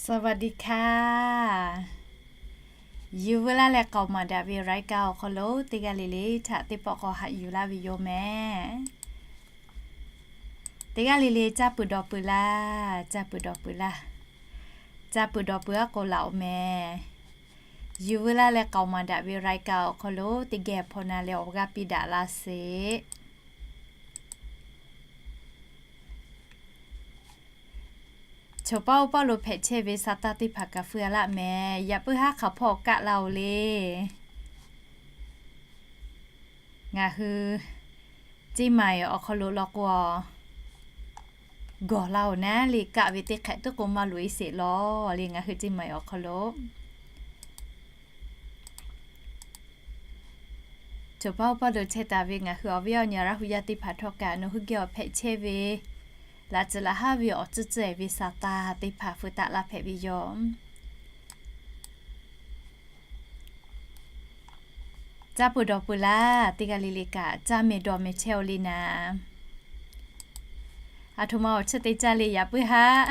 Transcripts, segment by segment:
สวัสดีค่ะ Yuˬ veu laˇ leh k'aoˍ maˍ daꞈ ve รายการ awˬ hk'aw lo teˇ g'aˇ le le htaꞈ teˇ pawˆ k'awꞈ haꞈ yuˬ laˇ ve yoˬ mehˍ. Teˇ g'aˇ le le caˇ peuˬ dawˬ peuˬ laˇ, caˇ peuˬ dawˬ peuˬ laˇ, caˇ peuˬ dawˬ peuˬ aˉ k'o laꞈ oˬ mehˍ. Yuˬ veu laˇ leh k'aoˍ maˍ daꞈ ve รายการ awˬ hk'aw lo teˇ geh hpaw na leh awˬ g'aˇ piˇ daꞈ laˇ sheˍ. Choˬ paˇ oˇ paˇ lo hpehꞈ chehˇ ve sa taˇ teˇ hpaˍ kaꞈ feu a laˆ mehˍ. Yaꞈ puiˉ haˉ hk'aˬ hpawˇ kaˆ la oˬ le. Ngaˬ hui Chiang Mai awˬ hk'aw lo law k'o, gawˬ la oˬ naˉ le, kaˆ ve teˇ hk'ehꞈ tuˉ k'o maˇ loꞈ e sheˍ law le. Ngaˬ hui Chiang Mai awˬ hk'aw lo Choˬ paˇ oˇ paˇ lo chehˇ taˍ ve ngaˬ hui awˬ viˉ awˬ nyi Laˇ hu yaˇ teˇ hpaˍ htawˇ kaꞈ nawˬ hui geh awˬ hpehꞈ chehˇ ve, laꞈ tcuh laꞈ haˉ ve awˬ tcuhˇ tcuhˇ e ve sa taˇ teˇ hpaˍ feu taˆ laˇ hpehꞈ ve yoˬ. Caˇ peuˬ dawˬ peuˬ laˇ, teˇ g'aˇ le le kaꞈ caˇ mehˍ dawˬ mehˍ chehˇ oˬ le naˍ. Aˬ htoꞈ ma awˬ chi te caˇ le yaꞈ puiˉ haˉ.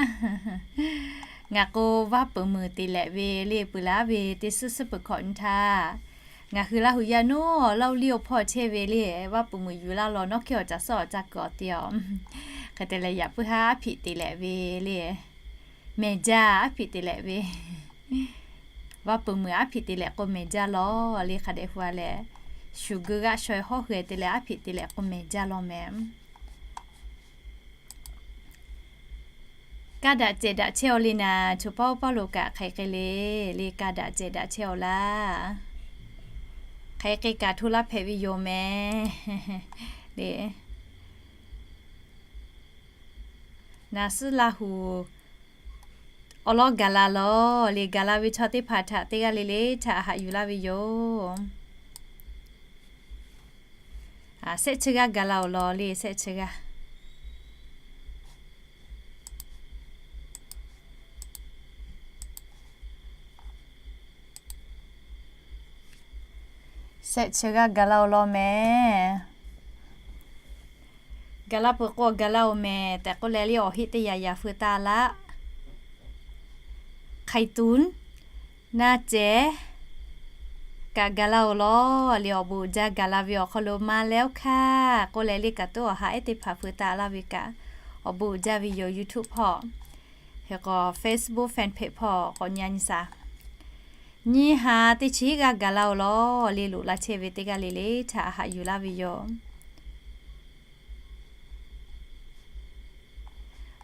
Ngaˬ k'o vaˇ peuˬ muiˬ te lehꞈ ve le peuˬ laˇ ve teˇ suhˉ suhˉ peuˬ hkawꞈ nyi htaˇ, ngaˬ hui Laˇ hu yaˇ naˉ Laˇ hu liˇ oˇ hpawˇ chehˇ ve le, vaˇ peuˬ muiˬ yuˬ laˇ law nawˉ hkiˇ awˬ caˬ suhˉ awˬ caˇ kuiˬ awˬ te a. Hk'e te leh yaꞈ puiˉ haˉ aˉ hpiꞈ te lehꞈ ve le, mehˍ jaˇ aˉ hpiꞈ te lehꞈ ve, vaˇ peuˬ muiˬ aˉ hpiꞈ te lehꞈ k'o mehˍ jaˇ law le. Hk'a dehꞈ hu a leh, shuˍ geu g'aˆ shaw e hawˉ hui te leh aˉ hpiꞈ te lehꞈ k'o mehˍ jaˇ law mehˍ. Kaˇ daꞈ cehˬ daꞈ chehˇ oˬ le naˍ. Choˬ paˇ oˇ paˇ lo kaꞈ hk'aˬ hk'e le, le kaˇ daꞈ cehˬ daꞈ chehˇ oˬ laˇ. Hk'aˬ hk'e kaꞈ hto laˇ hpehꞈ ve yoˬ mehˍ le. Naˍ suhˉ Laˇ hu awˬ lawn gaˬ la law le. Gaˬ la ve chaw teˇ hpaˍ htaꞈ teˇ g'aˇ le le htaꞈ haꞈ yuˬ laˇ ve yoˬ. Shehˆ chi g'aˇ gaˬ la oˬ law le, shehˆ chi g'aˇ. Shehˆ chi g'aˇ gaˬ la oˬ law mehˍ. Gaˬ la peuˬ k'o gaˬ la oˬ mehˍ tehꞈ k'oˆ leh le awˬ heˆ teˇ yaꞈ yaꞈ feu taˇ laˇ. Hk'ai tuˉ naˇ cehˬ kaꞈ gaˬ la oˬ law le. Awˬ bon uiˍ jaˇ gaˬ la ve awˬ hk'aw lo maˇ leh oˇ hkaˇ k'oˆ leh le kaꞈ tuˉ awˬ ha ehˉ teˇ hpaˍ feu taˍ laˇ ve kaꞈ awˬ bon uiˍ jaˇ ve yoˬ. YouTube hpawˇ, hk'e k'o Facebook fan page hpawˇ k'awꞈ nyi a nyi shaˍ. Nyiˇ ha teˇ chi g'aˇ gaˬ la oˬ law le. Loꞈ la chehˇ ve teˇ g'aˇ le le htaꞈ haꞈ yuˬ laˇ ve yoˬ.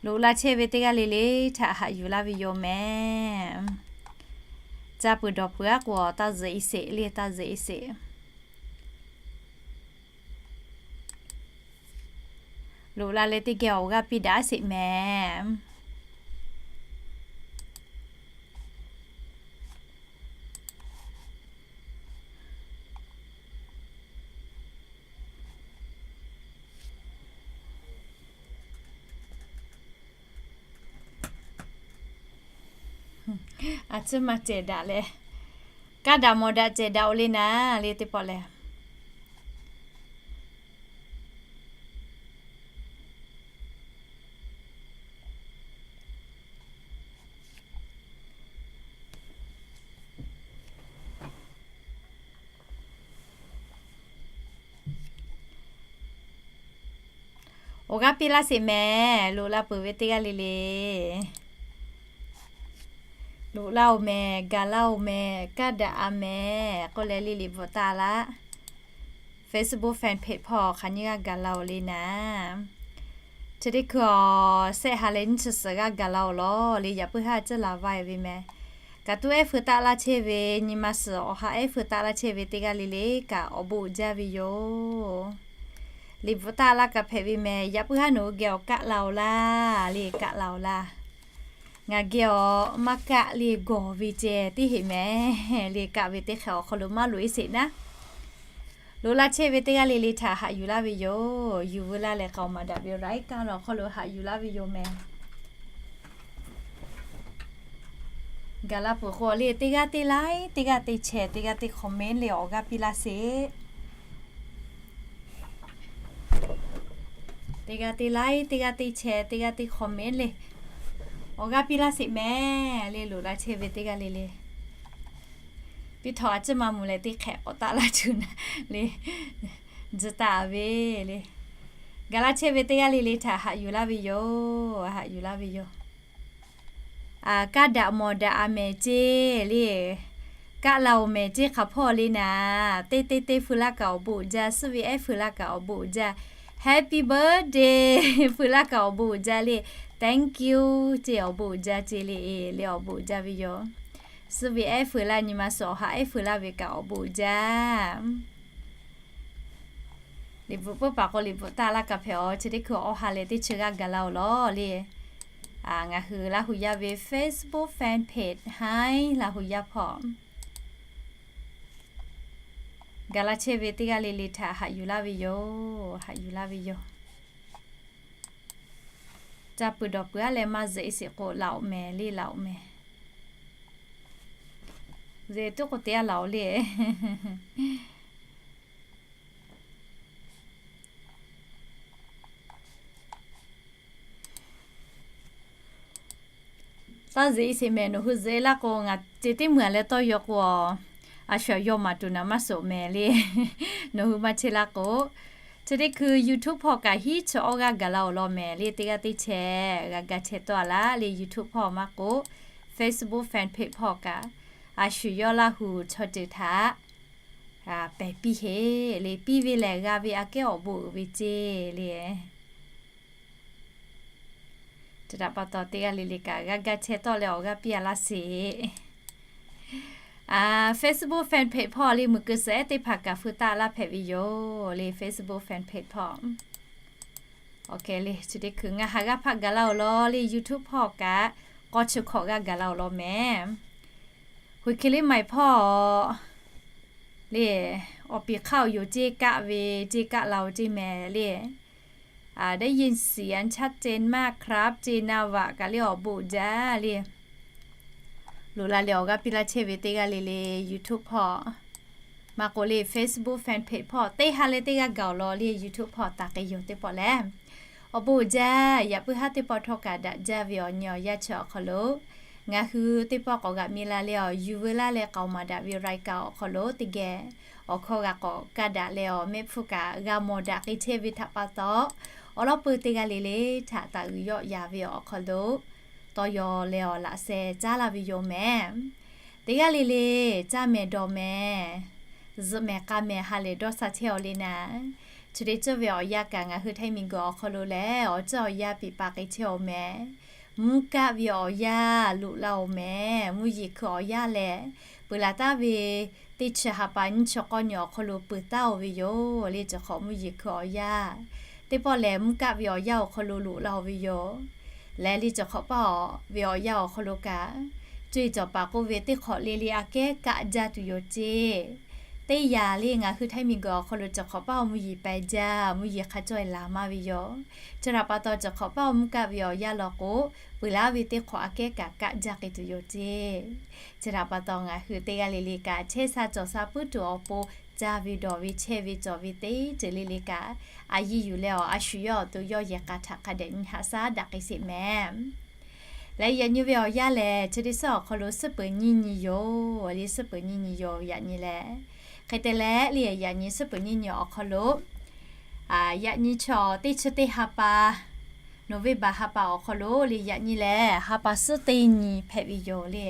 Loꞈ la chehˇ ve teˇ g'aˇ le le htaꞈ haꞈ yuˬ laˇ ve yoˬ mehˍ. Caˇ peuˬ dawˬ peuˬ aˉ k'o taˇ zuhꞈ e sheˍ le, taˇ zuhꞈ e sheˍ. Loꞈ la leh teˇ geh awˬ g'aˇ piˇ daꞈ sheˍ mehˍ. A ciˉ maˇ cehˬ daꞈ leh, kaˇ daꞈ mawˬ daꞈ cehˬ daꞈ oˬ le naˍ le teˇ pawˆ lehˬ. Awˬ g'aˇ piˇ laˇ sheˍ mehˍ. Loꞈ la peuˬ ve teˇ g'aˇ le le, loꞈ la oˬ mehˍ, gaˬ la oˬ mehˍ, kaˇ daꞈ a mehˍ k'oˆ leh le liꞈ bvuhꞈ taˍ laˇ. Facebook fan page hpawˇ hk'aˬ nyiˇ g'aˇ gaˬ la oˬ le naˍ. Chi teˇ hkui awˬ shehˆ ha leh nyiˇ chi suhˍ g'aˇ gaˬ la oˬ law le. Yaꞈ puiˉ haˉ ciˉ la vaˇ e ve mehˍ. Kaꞈ tuˉ ehˉ feu taˆ laˇ chehˇ ve, nyi ma suhˍ awˬ ha ehˉ feu taˆ laˇ chehˇ ve teˇ g'aˇ le le kaꞈ awˬ bon uiˍ jaˇ ve yoˬ. Liꞈ bvuhꞈ taˍ laˇ kaꞈ hpehꞈ ve mehˍ. Yaꞈ puiˉ haˉ nawˬ hui geh awˬ kaˆ la oˬ laˇ le, kaˆ la oˬ laˇ. Ngaˬ geh awˬ maˇ kaˆ le gawˬ ve ceh teˇ heˍ mehˍ le. Kaˆ ve teˇ hk'e awˬ hk'aw lo maˇ loꞈ e sheˍ naˉ. Loꞈ la chehˇ ve teˇ g'aˇ le le htaꞈ haꞈ yuˬ laˇ ve yoˬ. Yuˬ veu laˇ leh k'aoˍ maˍ daꞈ ve รายการ awˬ hk'aw lo haꞈ yuˬ laˇ ve yoˬ mehˍ. Gaˬ la peuˬ k'o le teˇ g'aˇ teˇ like, teˇ g'aˇ teˇ share, teˇ g'aˇ teˇ comment le awˬ g'aˇ piˇ laˇ sheˍ. Teˇ g'aˇ teˇ like, teˇ g'aˇ teˇ share, teˇ g'aˇ teˇ comment le Awˬ g'aˇ piˇ laˇ sheˍ mehˍ le, loꞈ la chehˇ ve teˇ g'aˇ le le. Piˇ htawˇ a ciˉ maˇ mvuh leh teˇ hk'ehꞈ k'awꞈ taˆ laˇ tuˬ naˍ le. Tzuhꞈ taˍ ve le. Gaˬ la chehˇ ve teˇ g'aˇ le le htaꞈ haꞈ yuˬ laˇ ve yoˬ. Haꞈ yuˬ laˇ ve yoˬ. Kaˇ daꞈ mawˬ daꞈ a mehˍ ceˇ le. Kaˆ la oˬ mehˍ ceˇ hk'aˬ hpawˇ le naˍ. Teˇ teˇ teˇ feu laˇ kaꞈ awˬ bon uiˍ jaˇ, suhˉ ve ehˉ feu laˇ kaꞈ awˬ bon uiˍ jaˇ, happy birthday feu laˇ kaꞈ awˬ bon uiˍ jaˇ le. Thank you ceˇ awˬ bon uiˍ jaˇ ceˇ le. Le awˬ bon uiˍ jaˇ ve yoˬ. Suhˉ ve ehˉ feu laˇ nyi ma suhˍ awˬ ha ehˉ feu laˇ ve kaꞈ awˬ bon uiˍ jaˇ. Liꞈ bvuhꞈ peuˇ paˍ k'o liꞈ bvuhꞈ taˆ laˇ kaꞈ hpehꞈ aˬ. Chi teˇ hkui awˬ ha lehˬ teˇ chi g'aˇ gaˬ la-oˬ lawˬ le. Ngaˬ hui Laˇ hu yaˇ ve Facebook fan page haˉ Laˇ hu yaˇ hpawˇ gaˬ la chehˇ ve teˇ g'aˇ le le htaꞈ haꞈ yuˬ laˇ ve yoˬ. Haꞈ yuˬ laˇ ve yoˬ. Ca pui dawˬ pui aˉ leh maˇ zuhꞈ e sheˍ k'o laꞈ oꞈ mehˍ le, laꞈ oꞈ mehˍ. Zuhꞈ tuˉ k'o te aˉ laꞈ oꞈ le. Taˇ zuhꞈ e sheˍ mehˍ, nawˬ hui zuhꞈ e laˇ k'o ngaˬ ceh tiˉ meuˬ a leh tawˇ yaw k'o, a shu a yaw maˍ tuˬ naˍ maˇ suhˍ mehˍ le. Nawˬ hui maˇ chehˇ laˇ k'o, chi teˇ hkui YouTube hpawˇ kaꞈ hiˉ chi awˇ g'aˇ gaˬ la-oˬ law mehˍ le. Teˇ g'aˇ teˇ chehˇ g'a ga chehˇ tawˆ a laˇ le. YouTube hpawˇ maˇ k'o, Facebook fan page hpawˇ kaꞈ a shu yawˇ Laˇ hu chaw ceuˬ htaꞈ pehˬ piˇ heˆ le. Piˇ ve lehˬ g'a ve aꞈ kehˉ awˬ bon uiˍ ve ceˇ le. Chi htaꞈ pa taw teˇ g'aˇ le le kaꞈ g'a ga chehˇ tawˆ leh awˬ g'aˇ piˇ a laˇ sheˍ. Facebook fan page hpawˇ le mui keu suhˍ ehˉ teˇ hpaˍ kaꞈ feu taˆ laˇ hpehꞈ ve yoˬ le. Facebook fan page hpawˇ. Awˬ kehˬ le, chi teˇ hkui ngaˬ ha g'aˇ hpaˆ gaˬ la-oˬ law le. YouTube hpawˇ kaꞈ k'awˇ chi hkawꞈ g'aˇ gaˬ la-oˬ law mehˍ. Huiˬ hke le maiˬ hpawˇ le, awˬ piˍ hk'aˇ awˬ yoˬ ceˇ kaˆ ve, ceˇ kaˆ la-oˬ ceˇ mehˍ le. ได้ยินเสียงชัดเจนมากครับ ceˇ na vaꞈ kaꞈ le awˬ bon uiˍ jaˇ le. Loꞈ la leh awˬ g'aˇ piˇ laˇ chehˇ ve teˇ g'aˇ le le YouTube hpawˇ maˇ k'o le Facebook fan page hpawˇ teˇ ha leh teˇ g'aˇ gaˬ-oˬ law le. YouTube hpawˇ taˍ k'ai yoˬ teˇ pawˆ lehˬ, awˬ bon uiˍ jaˇ. Yaꞈ puiˉ haˉ teˇ pawˆ htawˇ kaꞈ daꞈ jaˇ ve awˬ nyi awˬ yanˇ chi awˬ hk'aw lo ngaˬ hui teˇ pawˆ k'awꞈ g'aꞈ mi la leh awˬ yuˬ veu laˇ leh k'aoˍ maˍ daꞈ ve รายการ awˬ hk'aw lo teˇ geh awˬ hkawˇ g'a k'awꞈ kaˇ daꞈ leh awˬ mehˆ hpfuhˇ kaꞈ g'a mawˬ daꞈ k'ai chehˇ ve htaꞈ pa taw, awˬ lawn peuˇ teˇ g'aˇ le le htaꞈ taˍ uiˍ yawˆ yan ve awˬ hk'aw lo tawˇ yaw leh awˬ laꞈ sheh caˉ laˇ ve yoˬ mehˍ. Teˇ g'aˇ le le caˇ mehˍ dawˬ mehˍ, zuhꞈ mehˍ k'a mehˍ ha lehˬ dawˇ sha chehˇ-oˬ le naˍ. Chi te cawˇ ve awˬ yanˇ kaꞈ ngaˬ hui Htaiˇ miˬguiˬ awˬ hk'aw lo lehˬ awˬ ceuˬ awˬ yanˇ piˍ paˍ k'ai chehˇ-oˬ mehˍ. Mvuhˇ kaˆ ve awˬ yanˇ loꞈ la-oˬ mehˍ. Mvuhˇ yeˬ hkui awˬ yanˇ lehˬ, peuˬ laˬ taˍ ve teˇ chi ha pa nyiˇ chi k'awˇ nyi awˬ hk'aw lo peuˬ taˍ-oˬ ve yoˬ le. Chi hk'awꞈ mvuhˇ yeˬ hkui awˬ yanˇ, teˇ pawˆ lehˬ mvuhˇ kaˆ ve awˬ yanˇ awˬ hk'aw lo loꞈ la-oˬ ve yoˬ. Lehˬ le, chi hk'awꞈ paˇ ve awˬ yanˇ awˬ hk'aw lo kaꞈ, co-e cawˬ paˍ k'oˆ ve teˇ hk'awꞈ le le aꞈ kehˉ kaˆ jaˇ tuˬ yoˬ ceˇ. Teˇ yanˇ le ngaˬ hui Htaiˇ miˬguiˬ awˬ hk'aw lo chi hk'awꞈ paˇ awˬ mvuhˇ yeˬ pehˬ jaˇ, mvuhˇ yeˬ hk'a cawˇ-e laˬ maˇ ve yoˬ. Chi htaꞈ pa taw chi hk'awꞈ paˇ awˬ mvuhˇ kaˆ ve awˬ yanˇ law k'o, peuˬ laˇ ve teˇ hk'awꞈ aꞈ kehˉ kaꞈ kaˆ jaˇ k'ai tuˬ yoˬ ceˇ. Chi htaꞈ pa taw ngaˬ hui teˇ g'aˇ le le kaꞈ chehˇ sha cawˬ sha puiˉ tuˬ awˬ pon, caˇ ve dawˬ ve chehˇ ve cawˬ ve teˇ ceuˬ le le kaꞈ a yiˇ yuˬ leh awˬ a shu yawˇ awˬ to yawˇ yehˬ k'a htaꞈ hk'a dehꞈ nyi haꞈ shaˉ daꞈ k'ai sheˍ mehˍ. Leh yaꞈ nyi ve awˬ yanˇ lehˬ, chi teˇ suhˉ awˬ hk'aw lo suhˉ peuˍ nyiˇ nyi yoˬ le. Suhˉ peuˍ nyiˇ nyi yoˬ yaꞈ nyi lehˬ. Hk'e te leh le, yaꞈ nyi suhˉ peuˍ nyiˇ nyi awˬ hk'aw lo, yaꞈ nyi chaw teˇ chi teˇ ha pa, November ha pa awˬ hk'aw lo le yaꞈ nyi lehˬ ha pa suhˉ teˇ nyi hpehꞈ ve yoˬ le.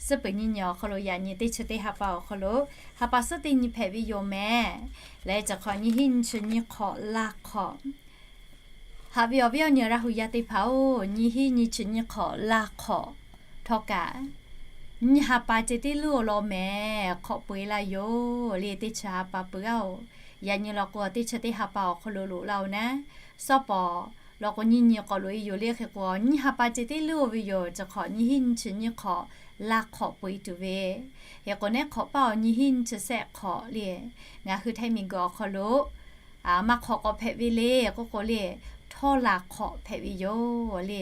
Suhˉ peuˍ nyiˇ nyi awˬ hk'aw lo yaꞈ nyi teˇ chi teˇ ha pa awˬ hk'aw lo ha pa suhˉ teˇ nyi hpehꞈ ve yoˬ mehˍ. Leh chi hk'awꞈ nyiˇ hinˉ nyiˇ chi nyiˇ hk'awꞈ laˇ hk'awꞈ haꞈ ve awˬ viˉ awˬ nyi Laˇ hu yaˇ teˇ hpaˍ-oˬ, nyiˇ hinˉ nyiˇ chi nyiˇ hk'awꞈ laˇ hk'awꞈ htawˇ kaꞈ, nyiˇ ha pa ceh tiˉ leuˉ-oˬ law mehˍ. Hk'awꞈ peu-e laˇ yoˬ le. Teˇ chi ha pa peu-a-oˬ, yaꞈ nyi law k'o teˇ chi teˇ ha pa awˬ hk'aw lo loꞈ laˇ-oˬ naˉ, sawˉ pawˍ law k'o nyiˇ nyi k'awꞈ loꞈ-e yoˬ le. Hk'e k'o nyiˇ ha pa ceh tiˉ leuˉ-oˬ ve yoˬ. Chi hk'awꞈ nyiˇ hinˉ nyiˇ chi nyiˇ hk'awꞈ laˇ hk'awꞈ peu-e tuˬ ve, hk'e k'o nehˉ hk'awꞈ paˇ-oˬ nyiˇ hinˉ nyiˇ chi sehˆ hk'awꞈ le. Ngaˬ hui Htaiˇ miˬguiˬ awˬ hk'aw lo maˇ hk'awꞈ k'awꞈ hpehꞈ ve le k'oˆ k'o le, htawˇ laˬ hk'awꞈ hpehꞈ ve yoˬ le.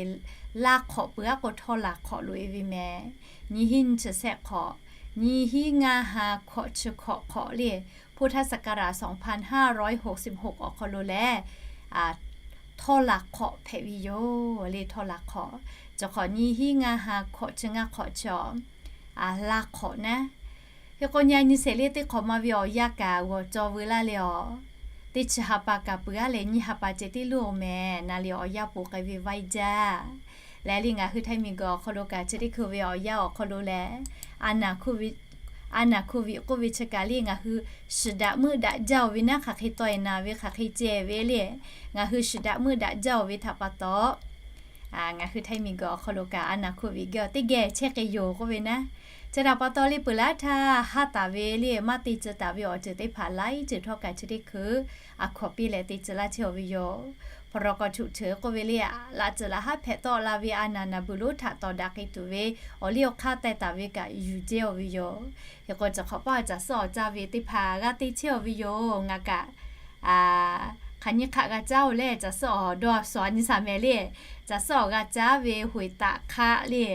Laˇ hk'awꞈ peu-a k'o htawˇ laˬ hk'awꞈ loꞈ-e ve mehˍ. Nyiˇ hinˉ nyiˇ chi sehˆ hk'awꞈ, nyiˇ hinˉ ngaˇ ha hkawꞈ chi hkawꞈ hk'awꞈ le, พุทธศักราช สองพันห้าร้อยหกสิบหก awˬ hk'aw lo lehˬ, htawˇ laˬ hk'awꞈ hpehꞈ ve yoˬ le. Htawˇ laˬ hk'awꞈ Cawˬ hk'awꞈ nyiˇ hinˉ ngaˇ ha hkawꞈ chi ngaˇ hk'awꞈ chi awˬ, a, la hk'awꞈ naˉ. Hk'e k'o, nyi a nyi sheˍ le teˇ hk'awꞈ ma ve awˬ yanˇ kaꞈ g'awˬ cawˬ veu laˇ leh awˬ, teˇ chi ha pa kaꞈ peuˬ aˉ leh nyiˇ ha pa ceh tiˉ loˇ mehˍ. Na leh awˬ yanˇ poˬ k'ai ve vaiˇ jaˇ. Leh le ngaˬ hui Htaiˇ miˬguiˬ awˬ hk'aw lo kaꞈ chi teˇ hkui ve awˬ yanˇ awˬ hk'aw lo lehˬ, a naˍ hkuˇ viꞈ k'oˆ ve chi kaꞈ le ngaˬ hui shiˍ daꞈ meuˆ daꞈ jaˇ-oˬ ve naˉ, hk'aˬ hk'e tawˆ e naˍ ve hk'aˬ hk'e ceh ve le, ngaˬ hui shiˍ daꞈ meuˆ daꞈ jaˇ-oˬ ve htaꞈ pa taw, ngaˬ hui Htaiˇ miˬguiˬ awˬ hk'aw lo kaꞈ a naˍ hkuˇ viꞈ geh teˇ geh chehˇ k'ai yoˬ k'oˆ ve naˉ. Chi htaꞈ pa taw le peuˬ laˇ htaˇ haˉ taˍ ve le maˇ te tcuh taˍ ve awˬ ceuˬ teˇ hpaˍ laiˉ ceuˬ htawˇ kaꞈ chi teˇ hkui a hkawnˍ piˇ leh te tcuh laˇ chehˇ-oˬ ve yoˬ. Hpaw raw k'aw chuꞈ cheuˬ k'oˆ ve le, laꞈ tcuhˍ laꞈ haˉ hpehꞈ tawˆ la ve a naˍ naˍ beuˬ lonˉ htaꞈ tawˍ daꞈ k'ai tuˬ ve awˬ liˇ awˬ hk'aˇ teh taˍ ve kaꞈ yuˬ jehˇ-oˬ ve yoˬ. Hk'e k'o, cawˬ hk'awꞈ paˆ awˬ caˬ suhˉ awˬ caˇ ve teˇ hpaˍ g'a te chehˇ-oˬ ve yoˬ. Ngaˬ kaꞈ hk'aˬ nyiˇ hk'aˆ g'a caˉ-oˬ leh caˬ suhˉ awˬ dawˇ suhˍ a nyi shaˍ mehˍ le, caˬ suhˉ awˬ g'a caˉ ve hoꞈ taꞈ hk'aˆ le,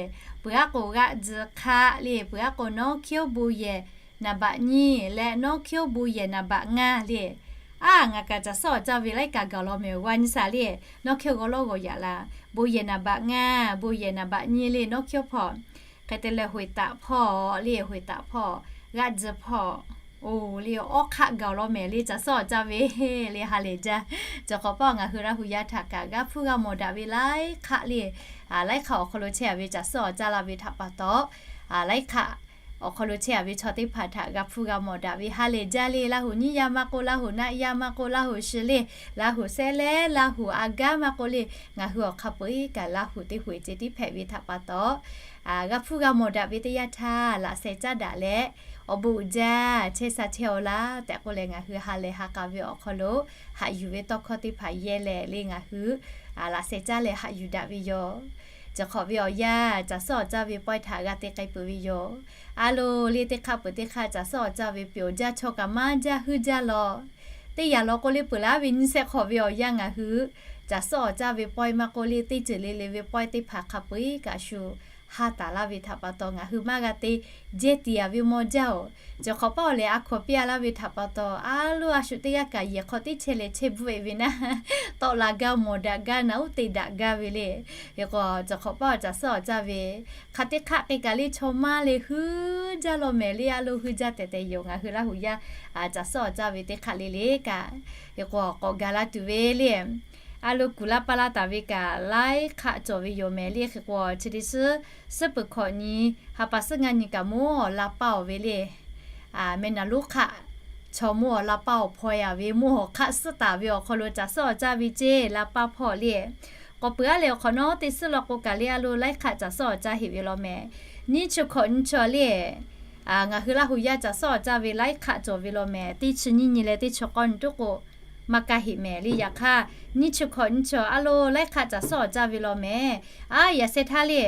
peuˬ aˉ k'o g'aˆ tzuh hk'aˆ le, peuˬ aˉ k'o nawˉ hkiˉ-oˆ bon yehˬ naˍ baꞈ nyiˇ leh nawˉ hkiˉ-oˆ bon yehˬ naˍ baꞈ ngaˇ le. A, ngaˬ kaꞈ caˬ suhˉ awˬ caˇ ve laiˉ kaꞈ gaˬ law mehˍ g'a nyi shaˍ le, nawˉ hkiˉ-oˆ g'aw lawˉ g'aw yaꞈ la, bon yehˬ naˍ baꞈ ngaˇ, bon yehˬ naˍ baꞈ nyiˇ le nawˉ hkiˉ-oˆ hpawˇ. Hk'e te leh hoꞈ taꞈ hpawˇ le, hoꞈ taꞈ hpawˇ, g'aˆ tzuh hpawˇ, oˬ le awˇ hk'aˆ gaˬ law mehˍ le caˬ suhˉ awˬ caˇ ve le ha lehˬ jaˇ. Cawˬ hk'awꞈ paˆ ngaˬ hui Laˇ huˍ yaˇ htaꞈ kaꞈ g'a hpuˇ g'a mawˬ daꞈ ve laiˉ hk'aˆ le, laiˉ hk'aˆ awˬ hk'aw lo chehˇ a ve caˬ suhˉ awˬ caˇ la ve htaꞈ pa taw, laiˉ hk'aˆ awˬ hk'aw lo chehˇ a ve chaw teˇ hpaˍ htaꞈ g'a hpuˇ g'a mawˬ daꞈ ve ha lehˬ jaˇ le. Laˇ huˍ nyiˇ yaˇ maˇ k'oˆ, Laˇ huˍ naˆ yaˇ maˇ k'oˆ, Laˇ huˍ shi le, Laˇ huˍ sehˉ leh Laˇ huˍ a gaˉ maˇ k'oˆ le, ngaˬ hui awˬ hk'a peu-eˬ kaꞈ Laˇ huˍ teˇ huˍ ceh tiˉ hpehꞈ ve htaꞈ pa taw, g'a hpuˇ g'a mawˬ daꞈ ve teˇ yanˇ htaˇ laꞈ sheh caˉ daꞈ leh, awˬ bon uiˍ jaˇ chehˇ sha chehˇ-oˆ laˇ tehꞈ k'oˆ leh ngaˬ hui ha lehˬ ha k'a ve awˬ hk'aw lo haꞈ yuˬ ve tawˇ hkawˇ teˇ hpaˍ yehˇ leh le ngaˬ hui laꞈ sheh caˉ leh haꞈ yuˬ daꞈ ve yoˬ. Cawˬ hk'awꞈ ve awˬ yanˇ caˬ suhˉ awˬ caˇ ve pawehˇ htaꞈ g'a te k'ai peuˬ ve yoˬ. A lo le teˇ hk'aˆ peuˬ teˇ hk'aˆ caˬ suhˉ awˬ caˇ ve peuˬ awˬ jaˇ chaw kaꞈ maˇ jaˇ huiˉ jaˇ law. Teˇ yanˇ law k'o le peuˬ laˇ ve nyiˇ shehˆ hk'awꞈ ve awˬ yanˇ ngaˬ hui caˬ suhˉ awˬ caˇ ve pawehˇ maˇ k'oˆ le teˇ ceuˬ le le ve pawehˇ teˇ hpaˍ hk'a peu-eˬ kaꞈ shu ha taˍ laˇ ve htaꞈ pa taw ngaˬ hui maˇ g'a te jehˇ tiˍ a ve mawˇ jaˇ-oˬ. Cawˬ hk'awꞈ paˆ awˬ lehˬ a hkawnˍ piˇ a laˇ ve htaꞈ pa taw a loˇ a shu teˇ g'aˇ kaꞈ yehˬ hk'aw teˇ chehˇ leh chehˇ bvuhˆ-e ve naˉ, tawˆ la gaˇ mawˬ daꞈ gaˇ naˬ uˉ te daꞈ gaˇ ve le. Hk'e k'o, cawˬ hk'awꞈ paˆ awˬ caˬ suhˉ awˬ caˇ ve hk'aˬ teˇ hk'aˆ k'e kaꞈ le chaw maˇ le huiˉ jaˇ law mehˍ le a lo huiˉ jaˇ tehꞈ tehꞈ yoˬ. Ngaˬ hui Laˇ huˍ yaˇ caˬ suhˉ awˬ caˇ ve teˇ hk'aˆ le le kaꞈ, hk'e k'o k'awꞈ gaˬ la tuˬ ve le. A lo kuˬ laˇ paˇ laˇ taˍ ve kaꞈ laiˉ hk'aˆ cawˬ ve yoˬ mehˍ le. Hk'e k'o chi teˇ suhˉ, suhˉ peuˬ hkawꞈ nyi ha pa suhˉ ngaˇ nyi kaꞈ mvuhˇ awˬ la paˇ-oˬ ve le. Meh naˍ lonˉ hk'aˆ chaw mvuhˇ awˬ la paˇ awˬ hpaw yaˍ ve mvuhˇ awˬ hk'aˆ suhˉ taˍ ve awˬ hk'aw lo caˬ suhˉ awˬ caˇ ve ceˇ la paˇ hpawˇ le. K'awꞈ peuˬ aˉ leh awˬ hk'awꞈ nawˉ teˇ suhˉ law k'o kaꞈ le a lo laiˉ hk'aˆ caˬ suhˉ awˬ caˇ heꞈ ve law mehˍ. Nyiˇ chi hkawꞈ nyiˇ chi le, ngaˬ hui Laˇ huˍ yaˇ caˬ suhˉ awˬ caˇ ve laiˉ hk'aˆ cawˬ ve law mehˍ. Teˇ chi nyiˇ nyi leh teˇ chi k'awˇ nyi toˉ k'o maˇ kaˇ heꞈ mehˍ le. Yaꞈ hk'aˇ nyiˇ chi hkawꞈ nyiˇ chi a lo laiˉ hk'aˆ caˬ suhˉ awˬ caˇ ve law mehˍ. A yaꞈ sheh htaˇ le,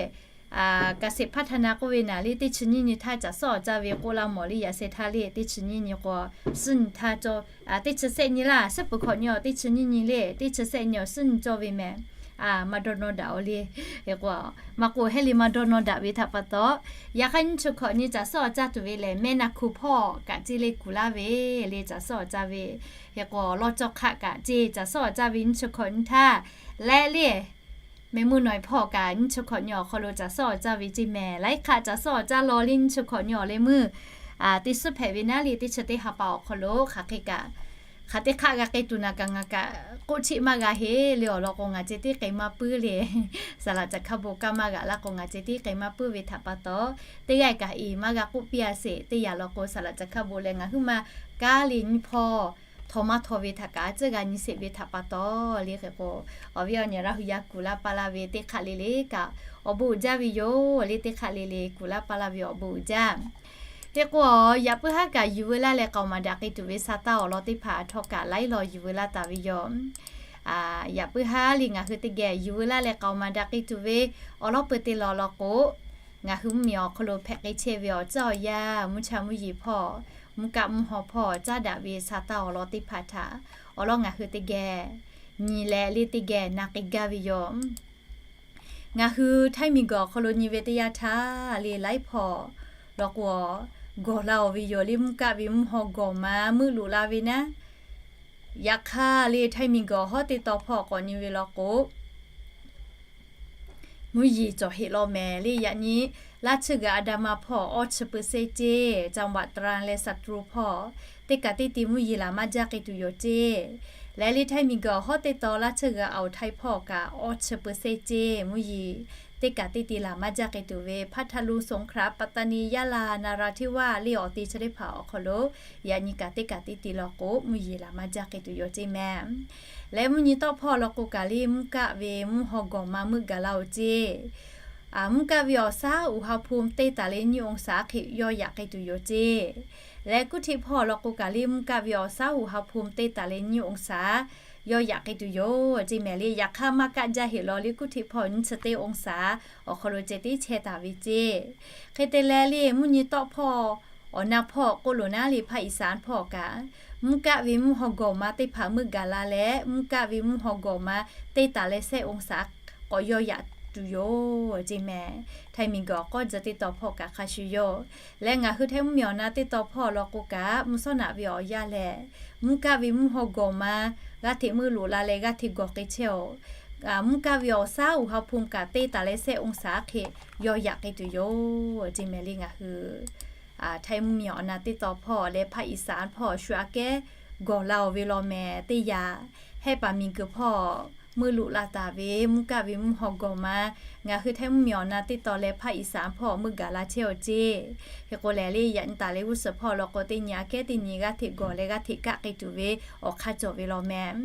เกษตรพัฒนา k'oˆ ve naˍ le teˇ chi nyiˇ nyi htaˇ caˬ suhˉ awˬ caˇ ve k'oˆ laˇ mawˬ le. Yaꞈ sheh htaˇ le teˇ chi nyiˇ nyi k'o suhˉ nyi htaˇ cawˇ, teˇ chi shehˆ nyi laˇ, suhˉ peuˬ hkawꞈ nyi awˬ teˇ chi nyiˇ nyi le, teˇ chi shehˆ nyi awˬ suhˉ nyi cawˇ ve mehˍ. Maˇ dawˇ nawˇ daꞈ-oˬ le. Hk'e k'o maˇ k'oˆ heˆ le maˇ dawˇ nawˇ daꞈ ve htaꞈ pa taw, yaꞈ hk'aˇ nyiˇ chi hkawꞈ nyi caˬ suhˉ awˬ caˇ tuˬ ve lehˬ meh naˍ hkuˍ hpawˇ kaꞈ ceˇ le kuˬ laˇ ve le caˬ suhˉ awˬ caˇ ve. Hk'e k'o law cawˇ hk'aˆ kaꞈ ceˇ caˬ suhˉ awˬ caˇ ve nyiˇ chi hkawꞈ nyi htaˇ leh le meh meuˇ nawˬ hpawˇ kaꞈ nyiˇ chi hkawꞈ nyi awˬ hk'aw lo caˬ suhˉ awˬ caˇ ve ceˇ mehˍ. Laiˉ hk'aˆ caˬ suhˉ awˬ caˇ law le nyiˇ chi hkawꞈ nyi awˬ leh meuˇ teˇ suhˉ hpehꞈ ve naˉ le teˇ chi teˇ ha pa awˬ hk'aw lo hk'aˬ hk'e kaꞈ hk'aˬ teˇ hk'aˆ g'a k'ai tuˬ naˬ kaꞈ ngaˬ kaꞈ k'oˆ cheˆ maˇ g'a heˆ le awˬ lawn k'o ngaˬ ceh tiˉ k'ai maˇ puiˉ le. Saˍ laꞈ caˬ hkaˇ bon kaˇ maˇ g'aꞈ laˇ k'o ngaˬ ceh tiˉ k'ai maˇ puiˉ ve htaꞈ pa taw, teˇ g'aˇ kaꞈ eˬ maˇ g'a k'oˆ piˇ a sheˍ. Teˇ yanˇ law k'o saˍ laꞈ caˬ hkaˇ bon leh ngaˬ huiˉ ma kaˉ le nyiˇ hpawˇ htaw maˇ htaw ve htaꞈ kaꞈ a ciˉ g'a nyi sheˍ ve htaꞈ pa taw le. Hk'e k'o awˬ viˉ awˬ nyi Laˇ huˍ yaˇ kuˬ laˇ paˇ laˇ ve teˇ hk'aˆ le le kaꞈ awˬ bon uiˍ jaˇ ve yoˬ le. Teˇ hk'aˆ le le kuˬ laˇ paˇ laˇ ve awˬ bon uiˍ jaˇ. Hk'e k'o yaꞈ puiˉ haˉ kaꞈ yuˬ veu laˇ leh k'aoˍ maˍ daꞈ k'ai tuˬ ve sa taˇ awˬ lawn teˇ hpaˍ htawˇ kaꞈ laiˉ law yuˬ veu laˇ taˍ ve yoˬ. Yaꞈ puiˉ haˉ le ngaˬ hui teˇ geh yuˬ veu laˇ leh k'aoˍ maˍ daꞈ k'ai tuˬ ve awˬ lawn peuˬ te law law k'o, ngaˬ hui mvuhˇmiˬ awˬ hk'aw lo hpehꞈ k'ai chehˇ ve awˬ tcuhˉ awˬ yanˇ mvuhˇ cha mvuhˇ yeˬ hpawˇ, mvuhˇ kaˆ mvuhˇ haw hpawˇ caˉ daꞈ ve sa taˇ awˬ lawn teˇ hpaˍ htaꞈ awˬ lawn ngaˬ hui teˇ geh nyi leh le teˇ geh na k'ai gaˇ ve yoˬ. Ngaˬ hui Htaiˇ miˬguiˬ awˬ hk'aw lo nyi ve teˇ yanˇ htaˇ le laiˉ hpawˇ law k'o gawˬ la-oˬ ve yoˬ le. Mvuhˇ kaˆ ve mvuhˇ haw gawˬ ma meuˆ loꞈ la ve naˉ. Yaꞈ hk'aˇ le Htaiˇ miˬguiˬ awˬ hawˉ teˇ taw hpawˇ k'awꞈ nyi ve law k'o, Mvuhˇ yeˬ cawˬ heˆ law mehˍ le. Yaꞈ nyi laˇ tsuhˇ g'uiˬ Adama hpawˇ awˇ chi เปอร์เซ็นต์ ceˇ, จังหวัดตรัง leh สตูล hpawˇ teˇ kaꞈ teˇ ti mvuhˇ yeˬ laˬ maˇ jaˇ k'ai tuˬ yoˬ ceˇ. Leh le Htaiˇ miˬguiˬ awˬ hawˉ teˇ taw laˇ tsuhˇ g'uiˬ อ่าวไทย hpawˇ kaꞈ awˇ chi เปอร์เซ็นต์ ceˇ, mvuhˇ yeˬ teˇ kaꞈ teˇ ti laˬ maˇ jaˇ k'ai tuˬ ve พัทลุง สงขลา ปัตตานี ยะลา นราธิวาส le awˬ te chi teˇ hpaˍ awˬ hk'aw lo yaꞈ nyi kaꞈ teˇ kaꞈ teˇ ti law k'o mvuhˇ yeˬ laˬ maˇ jaˇ k'ai tuˬ yoˬ ceˇ mehˍ. Leh mvuhˇ nyi tawˆ hpawˇ law k'o kaꞈ le mvuhˇ kaˆ ve mvuhˇ haw gawˬ ma meuˆ gaˬ la oˬ ceˇ. Mvuhˇ kaˆ ve awˬ shaˉ อุณหภูมิ teˇ taˍ leh nyiˇ องศา hk'e yaw yaꞈ k'ai tuˬ yoˬ ceˇ. Leh kuˇ htiˆ hpawˇ law k'o kaꞈ le mvuhˇ kaˆ ve awˬ shaˉ อุณหภูมิ teˇ taˍ leh nyiˇ องศา yaw yaꞈ k'ai tuˬ yoˬ ceˇ mehˍ le. Yaꞈ hk'aˇ maˇ kaˆ jaˇ heˆ law le kuˇ htiˆ hpawˇ nyiˇ chi teˇ องศา awˬ hk'aw lo ceh tiˉ chehˇ taˍ ve ceˇ. Hk'e te leh le mvuhˇ nyi tawˆ hpawˇ awˬ na hpawˇ k'oˆ loˬ naˉ le ภาคอีสาน hpawˇ kaꞈ mvuhˇ kaˆ ve mvuhˇ haw gawˬ ma teˇ hpaˍ meuˆ gaˬ la leh mvuhˇ kaˆ ve mvuhˇ haw gawˬ ma teˇ taˍ leh shehˆ องศา k'awꞈ yaw yaꞈ tuˬ yoˬ ceˇ mehˍ. Htaiˇ miˬguiˬ awˬ k'awˇ tcuh teˇ taw hpawˇ kaꞈ hk'a shuˍ yoˬ. Leh ngaˬ hui Htaiˇ mvuhˇ miˬ awˬ na teˇ taw hpawˇ law k'o kaꞈ mvuhˇ shawˉ naꞈ ve awˬ yanˇ lehˬ mvuhˇ kaˆ ve mvuhˇ haw gawˬ ma g'aˇ hteꞈ meuˆ loꞈ la leh g'aˇ hteꞈ gawˬ k'ai chehˇ oˬ. Mvuhˇ kaˆ ve awˬ shaˉ อุณหภูมิ kaꞈ teˇ taˍ leh shehˆ องศา hk'e yaw yaꞈ k'ai tuˬ yoˬ ceˇ mehˍ le. Ngaˬ hui Htaiˇ mvuhˇ miˬ awˬ na teˇ taw hpawˇ leh ภาคอีสาน hpawˇ shu aꞈ kehˉ gawˬ la oˬ ve law mehˍ. Teˇ yanˇ hehˆ paˍ miˬguiˬ hpawˇ meuˆ loꞈ la taˍ ve mvuhˇ kaˆ ve mvuhˇ haw gawˬ ma ngaˬ hui Htaiˇ mvuhˇ miˬ awˬ na teˇ taw leh ภาคอีสาน hpawˇ meuˆ gaˬ la chehˇ oˬ ceˇ. Hk'e k'o lehˬ le yaꞈ nyi taˍ leh g'uˇ suhˍ hpawˇ law k'o teˇ nyi aꞈ kehˉ teˇ nyi g'aˇ hteꞈ gawˬ leh g'aˇ hteꞈ kaˆ k'ai tuˬ ve awˬ hk'aˇ cawˬ ve law mehˍ.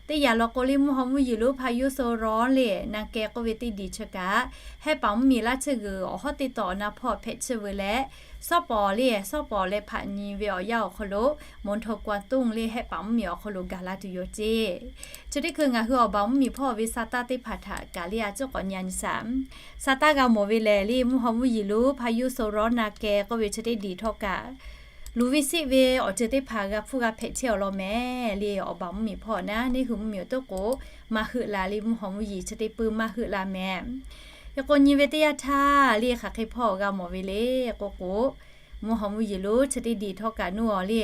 Teˇ yanˇ law k'o le mvuhˇ haw mvuhˇ yeˬ lonˉ พายุโซนร้อน le na keh k'oˆ ve teˇ diˬ chi kaꞈ hehˆ paˍ mvuhˇ miˬ laˇ tsuhˇ g'uiˬ awˬ hawˉ teˇ taw awˬ na hpawˇ hpehꞈ tsuhˇ ve leh, shawˉ pawˍ le shawˉ pawˍ leh hpaꞈ nyi ve awˬ yanˇ awˬ hk'aw lo มณฑลกวางตุ้ง le hehˆ paˍ mvuhˇ miˬ awˬ hk'aw lo gaˬ la tuˬ yoˬ ceˇ. Chi teˇ hkui ngaˬ hui awˬ baˬ mvuhˇ miˬ hpawˇ ve sa taˇ teˇ hpaˍ htaꞈ kaꞈ le a cuˉ k'awꞈ nyi a nyi shaˍ. Sa taˇ g'a mawˬ ve lehˬ le mvuhˇ haw mvuhˇ yeˬ lonˉ พายุโซนร้อน na keh k'oˆ ve chi teˇ diˬ htawˇ kaꞈ luˬ ve siˆ ve awˬ ceuˬ teˇ hpaˍ g'a hpfuhˇ g'a hpehꞈ chehˇ awˬ lawn mehˍ le. Awˬ baˬ mvuhˇ miˬ hpawˇ naˉ neˇ hui mvuhˇ miˬ awˬ toˉ k'o maˇ heuˆ la le mvuhˇ haw mvuhˇ yeˬ chi teˇ pui maˇ heuˆ la mehˍ. Hk'e k'o nyi ve teˇ yanˇ htaˇ le hk'aˬ hk'e hpawˇ g'a mawˬ ve le k'oˆ k'o, mvuhˇ haw mvuhˇ yeˬ lonˉ chi teˇ diˬ htawˇ kaꞈ nuˇ awˬ le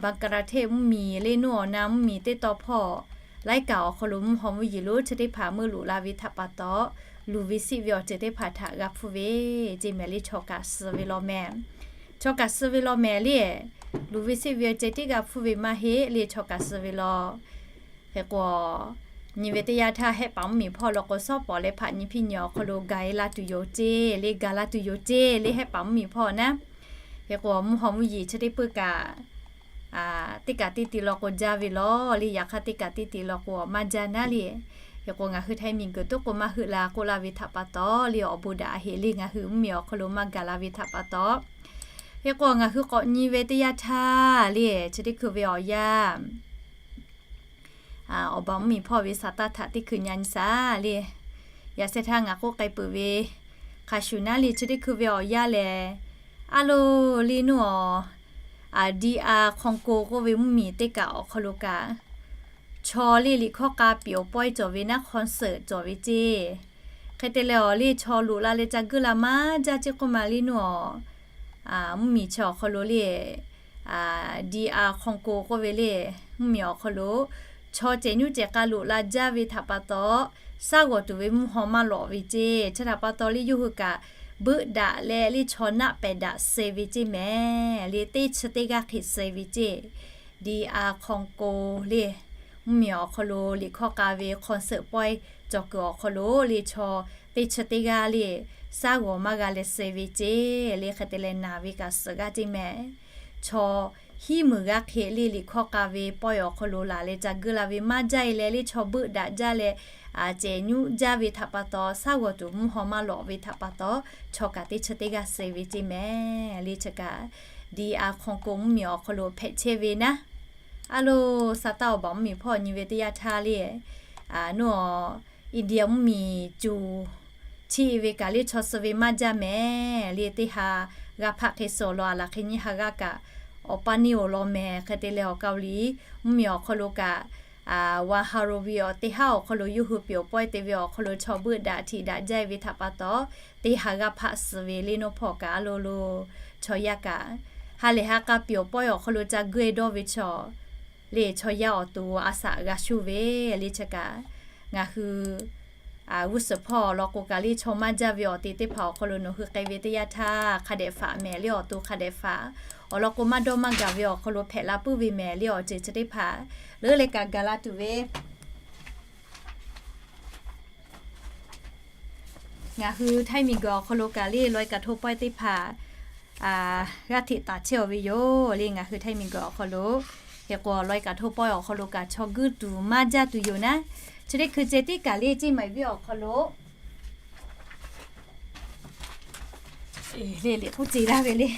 บังกลาเทศ mvuhˇ miˬ le nuˇ awˬ na mvuhˇ miˬ teˇ taw hpawˇ laiˉ kaꞈ awˬ hk'aw lo mvuhˇ haw mvuhˇ yeˬ lonˉ chi teˇ hpaˍ meuˆ loꞈ la ve htaꞈ pa taw luˬ ve siˆ ve awˬ ceuˬ teˇ hpaˍ htaꞈ g'a hpfuhˇ ve ceˇ mehˍ le. Chaw kaꞈ suh ve law mehˍ. Chaw kaꞈ suh ve law mehˍ le. Luˬ ve siˆ ve awˬ ceuˬ tiˉ g'a hpfuhˇ ve maˇ heˆ le chaw kaꞈ suh ve law. Hk'e k'o nyi ve teˇ yanˇ htaˇ hehˆ paˍ mvuhˇ miˬ hpawˇ law k'o shawˉ pawˍ leh hpaꞈ nyi hpiˇ nyi awˬ hk'aw lo gaˬ e la tuˬ yoˬ ceˇ le gaˬ la tuˬ yoˬ ceˇ le hehˆ paˍ mvuhˇ miˬ hpawˇ naˉ. Hk'e k'o mvuhˇ haw mvuhˇ yeˬ chi teˇ pui kaꞈ teˇ kaꞈ teˇ ti law k'o jaˇ ve law le. Yaꞈ hk'aˇ teˇ kaꞈ teˇ ti law k'o maˇ jaˇ naˉ le. Hk'e k'o ngaˬ hui Htaiˇ miˬguiˬ toˉ k'o maˇ heuˆ la k'oˆ la ve htaꞈ pa taw le awˬ bon daꞈ heˆ le ngaˬ hui mvuhˇ miˬ awˬ hk'aw lo maˇ gaˬ la ve htaꞈ pa taw. Hk'e k'o ngaˬ hui k'awꞈ nyi ve teˇ yanˇ htaˇ le chi teˇ hkui ve awˬ yanˇ awˬ baˬ mvuhˇ miˬ hpawˇ ve sa taˇ htaꞈ teˇ hkui nyi nyi shaˍ le. Yaꞈ sheh htaˇ ngaˬ k'oˆ k'ai peuˬ ve hk'a shuˍ naˉ le chi teˇ hkui ve awˬ yanˇ lehˬ, a lo le nuˇ awˬ, DR Congo k'oˆ ve mvuhˇ miˬ teˇ kaꞈ awˬ hk'aw lo kaꞈ chaw le liꞈ hkawˇ k'a piˍ awˬ pawehˇ cawˬ ve naˉ concert cawˬ ve ceˇ. Hk'e te leh awˬ le chaw loꞈ la leh ca guiˇ la maˇ jaˇ ceˇ k'oˆ ma le nuˇ awˬ, mvuhˇ miˬ chi awˬ hk'aw lo le DR Congo k'oˆ ve le mvuhˇ miˬ awˬ hk'aw lo chaw cehˬ nyuˇ cehˬ k'a loꞈ la jaˇ ve htaꞈ pa taw, shaˉ g'awˬ tuˬ ve mvuhˇ haw maˇ lawꞈ ve ceˇ. Chi htaꞈ pa taw le yawˇ hui kaꞈ beuˆ daꞈ leh le chaw naˆ pehˍ daꞈ suh ve ceˇ mehˍ le. Teˇ chi teˇ g'aˇ hk'e suh ve ceˇ. DR Congo le mvuhˇ miˬ awˬ hk'aw lo liꞈ hkawˇ k'a ve concert pawehˇ cawˬ kuiˬ awˬ hk'aw lo le chaw teˇ chi teˇ g'aˇ le shaˉ g'awˬ maˇ g'a leh suh ve ceˇ le. Hk'e te leh naˍ ve kaꞈ suhˍ g'aˇ ceˇ mehˍ. Chaw hiˉ meunˍ g'aˇ hk'e le liꞈ hkawˇ k'a ve pawehˇ awˬ hk'aw lo laˬ leh ca guiˇ la ve maˇ jaˇ e leh le chaw beuˆ daꞈ jaˇ leh cehˬ nyuˇ jaˇ ve htaꞈ pa taw, shaˉ g'awˬ tuˬ mvuhˇ haw maˇ lawꞈ ve htaꞈ pa taw, chaw kaꞈ teˇ chi teˇ g'aˇ suh ve ceˇ mehˍ le. Chi kaꞈ DR Congo mvuhˇ miˬ awˬ hk'aw lo hpehꞈ chehˇ ve naˉ. A lo, sa taˇ awˬ baˬ mvuhˇ miˬ hpawˇ nyi ve teˇ yanˇ htaˇ le, nuˇ awˬ, India mvuhˇ miˬ cuˬ chiˇ ve kaꞈ le chaw suh ve maˇ jaˇ mehˍ le. Teˇ ha g'a hpaˆ hk'e suh awˬ lawn a laˬ hk'e nyiˇ ha g'aˇ kaꞈ awˬ paˇ neˇ awˬ lawn mehˍ. Hk'e te leh awˬ Kaˍ liˍ mvuhˇ miˬ awˬ hk'aw lo kaꞈ, Waˇ ha lo ve awˬ teˇ haˉ awˬ hk'aw lo yawˇ hui piˍ awˬ pawehˇ te ve awˬ hk'aw lo chaw beuˆ daꞈ htiꞈ daꞈ jaˇ ve htaꞈ pa taw, teˇ ha g'aˇ hpaˆ suh ve le nuˇ hpawˇ kaꞈ a lo lo, chaw yaˇ kaꞈ ha lehˬ ha k'a piˍ awˬ pawehˇ awˬ hk'aw lo ca guiˇ e dawˇ ve chaw le chaw yaˇ awˬ to a shaꞈ g'a shuˇ ve le. Chi kaꞈ ngaˬ hui g'uˇ suhˍ hpawˇ awˬ lawn k'o kaꞈ le chaw maˇ jaˇ ve awˬ te teˇ hpaˍ awˬ hk'aw lo nawˬ hui k'ai ve teˇ yanˇ htaˇ hk'a dehꞈ faꞈ mehˍ le awˬ to hk'a dehꞈ faꞈ. Awˬ lawn k'o maˇ dawˇ maˇ gaˬ ve awˬ hk'aw lo hpehꞈ la puiˉ ve mehˍ le awˬ ceuˬ chi teˇ hpaˍ leuˉ leh kaꞈ gaˬ la tuˬ ve. Ngaˬ hui Htaiˇ miˬguiˬ awˬ hk'aw lo kaꞈ le ลอยกระทง pawehˇ teˇ hpaˍ g'aˇ hteꞈ taˍ chehˇ-aw ve yoˬ le. Ngaˬ hui Htaiˇ miˬguiˬ awˬ hk'aw lo hk'e k'o ลอยกระทง pawehˇ awˬ hk'aw lo kaꞈ chaw guˇ tuˬ maˇ jaˇ tuˬ yoˬ naˉ. Chi teˇ hkui ceh tiˉ kaꞈ le Ceˇ maiˍ venˇ awˬ hk'aw lo le, liꞈ k'oˆ ce laˇ ve le.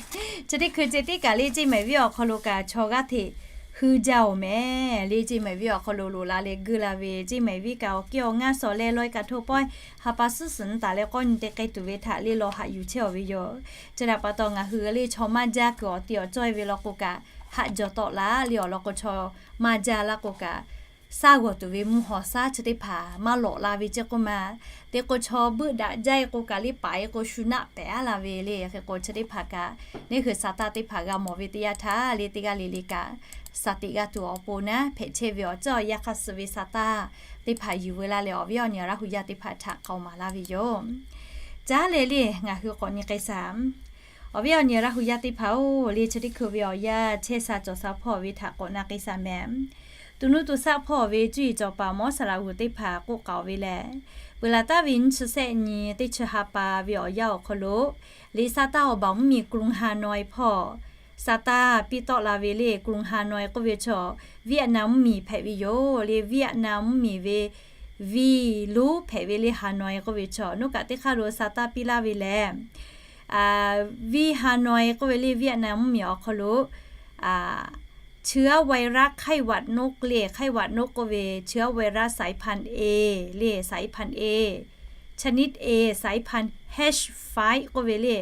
Chi teˇ hkui ceh tiˉ kaꞈ le Ceˇ maiˍ venˇ awˬ hk'aw lo kaꞈ chaw g'aˇ hteꞈ hui jaˇ-oˬ mehˍ le. Ceˇ maiˍ venˇ awˬ hk'aw lo loꞈ la leh guˇ la ve Ceˇ maiˍ venˇ kaꞈ awˬ kehˉ awˬ ngaˇ shawˍ leh ลอยกระทง pawehˇ ha pa suhˉ suhˍ nyi taˍ leh k'awˇ nyi te k'ai tuˬ ve htaꞈ le law haꞈ yuˬ chehˇ-aw ve yoˬ. Chi htaꞈ pa taw ngaˬ hui le chaw maˇ jaˇ kuiˬ awˬ ti awˬ cawˇ-e ve law k'o kaꞈ haꞈ jaw tawˆ laˇ le awˬ lawn k'o chaw maˇ jaˇ laˇ k'o kaꞈ saˇ g'awˬ tuˬ ve mvuhˇ hawˬ shaˉ chi teˇ hpaˍ maˇ lawꞈ la ve ceˇ k'oˆ ma. Te k'o chaw buiˆ daꞈ jaˇ-e k'o kaꞈ le paˍ-e k'o shu naˆ pehˍ-a la ve le. Hk'e k'o chi teˇ hpaˍ kaꞈ neˇ hui saˍtanˍ teˇ hpaˍ g'a mawˬ ve teˇ yanˇ htaˇ le teˇ g'aˇ le le kaꞈ saˍ teꞈ g'a tuˬ awˬ pon naˉ hpehꞈ chehˇ ve awˬ ceuˬ awˬ yanˇ hk'aˇ suh ve saˍtanˍ teˇ hpaˍ yuˬ veu laˇ leh awˬ viˉ awˬ nyi Laˇ hu yaˇ teˇ hpaˍ htaꞈ k'aoˍ maˍ laˇ ve yoˬ. Caˉ leh le ngaˬ hui k'awꞈ nyi k'ai shaˍ. Awˬ viˉ awˬ nyi Laˇ hu yaˇ teˇ hpaˍ-oˬ, le chi teˇ hkui ve awˬ yanˇ chehˇ sha cawˬ sha hpawˇ ve htaꞈ k'awꞈ na k'ai shaˍ mehˍ. Tuˬ nuˇ tuˬ shaˆ hpawˇ ve cuˇ yiˍ cawˬ paˍ Mawˇ saˍ laꞈ g'uˬ teˇ hpaˍ k'oˆ k'aoˍ ve lehˬ, peuˬ laˬ taˍ ve nyiˇ chi shehˆ nyi teˇ chi ha pa ve awˬ yanˇ awˬ hk'aw lo le saˍtanˍ awˬ baˬ mvuhˇ miˬ กรุงฮานอย hpawˇ saˍtanˍ piˇ tawˆ la ve le กรุงฮานอย k'oˆ ve chaw Vietnam mvuhˇ miˬ hpehꞈ ve yoˬ le. Vietnam mvuhˇ miˬ ve viˇ lonˉ hpehꞈ ve le Hanoi k'oˆ ve chaw. Nawˉ kaꞈ teˇ hk'aˇ lo saˍtanˍ piˇ laˇ ve lehˬ, viˇ Hanoi k'oˆ ve le Vietnam mvuhˇ miˬ awˬ hk'aw lo เชื้อไวรัสไข้หวัดนก le ไข้หวัดนก k'oˆ ve เชื้อไวรัสสายพันธุ์ A le สายพันธุ์ A ชนิด A สายพันธุ์ H five k'oˆ ve le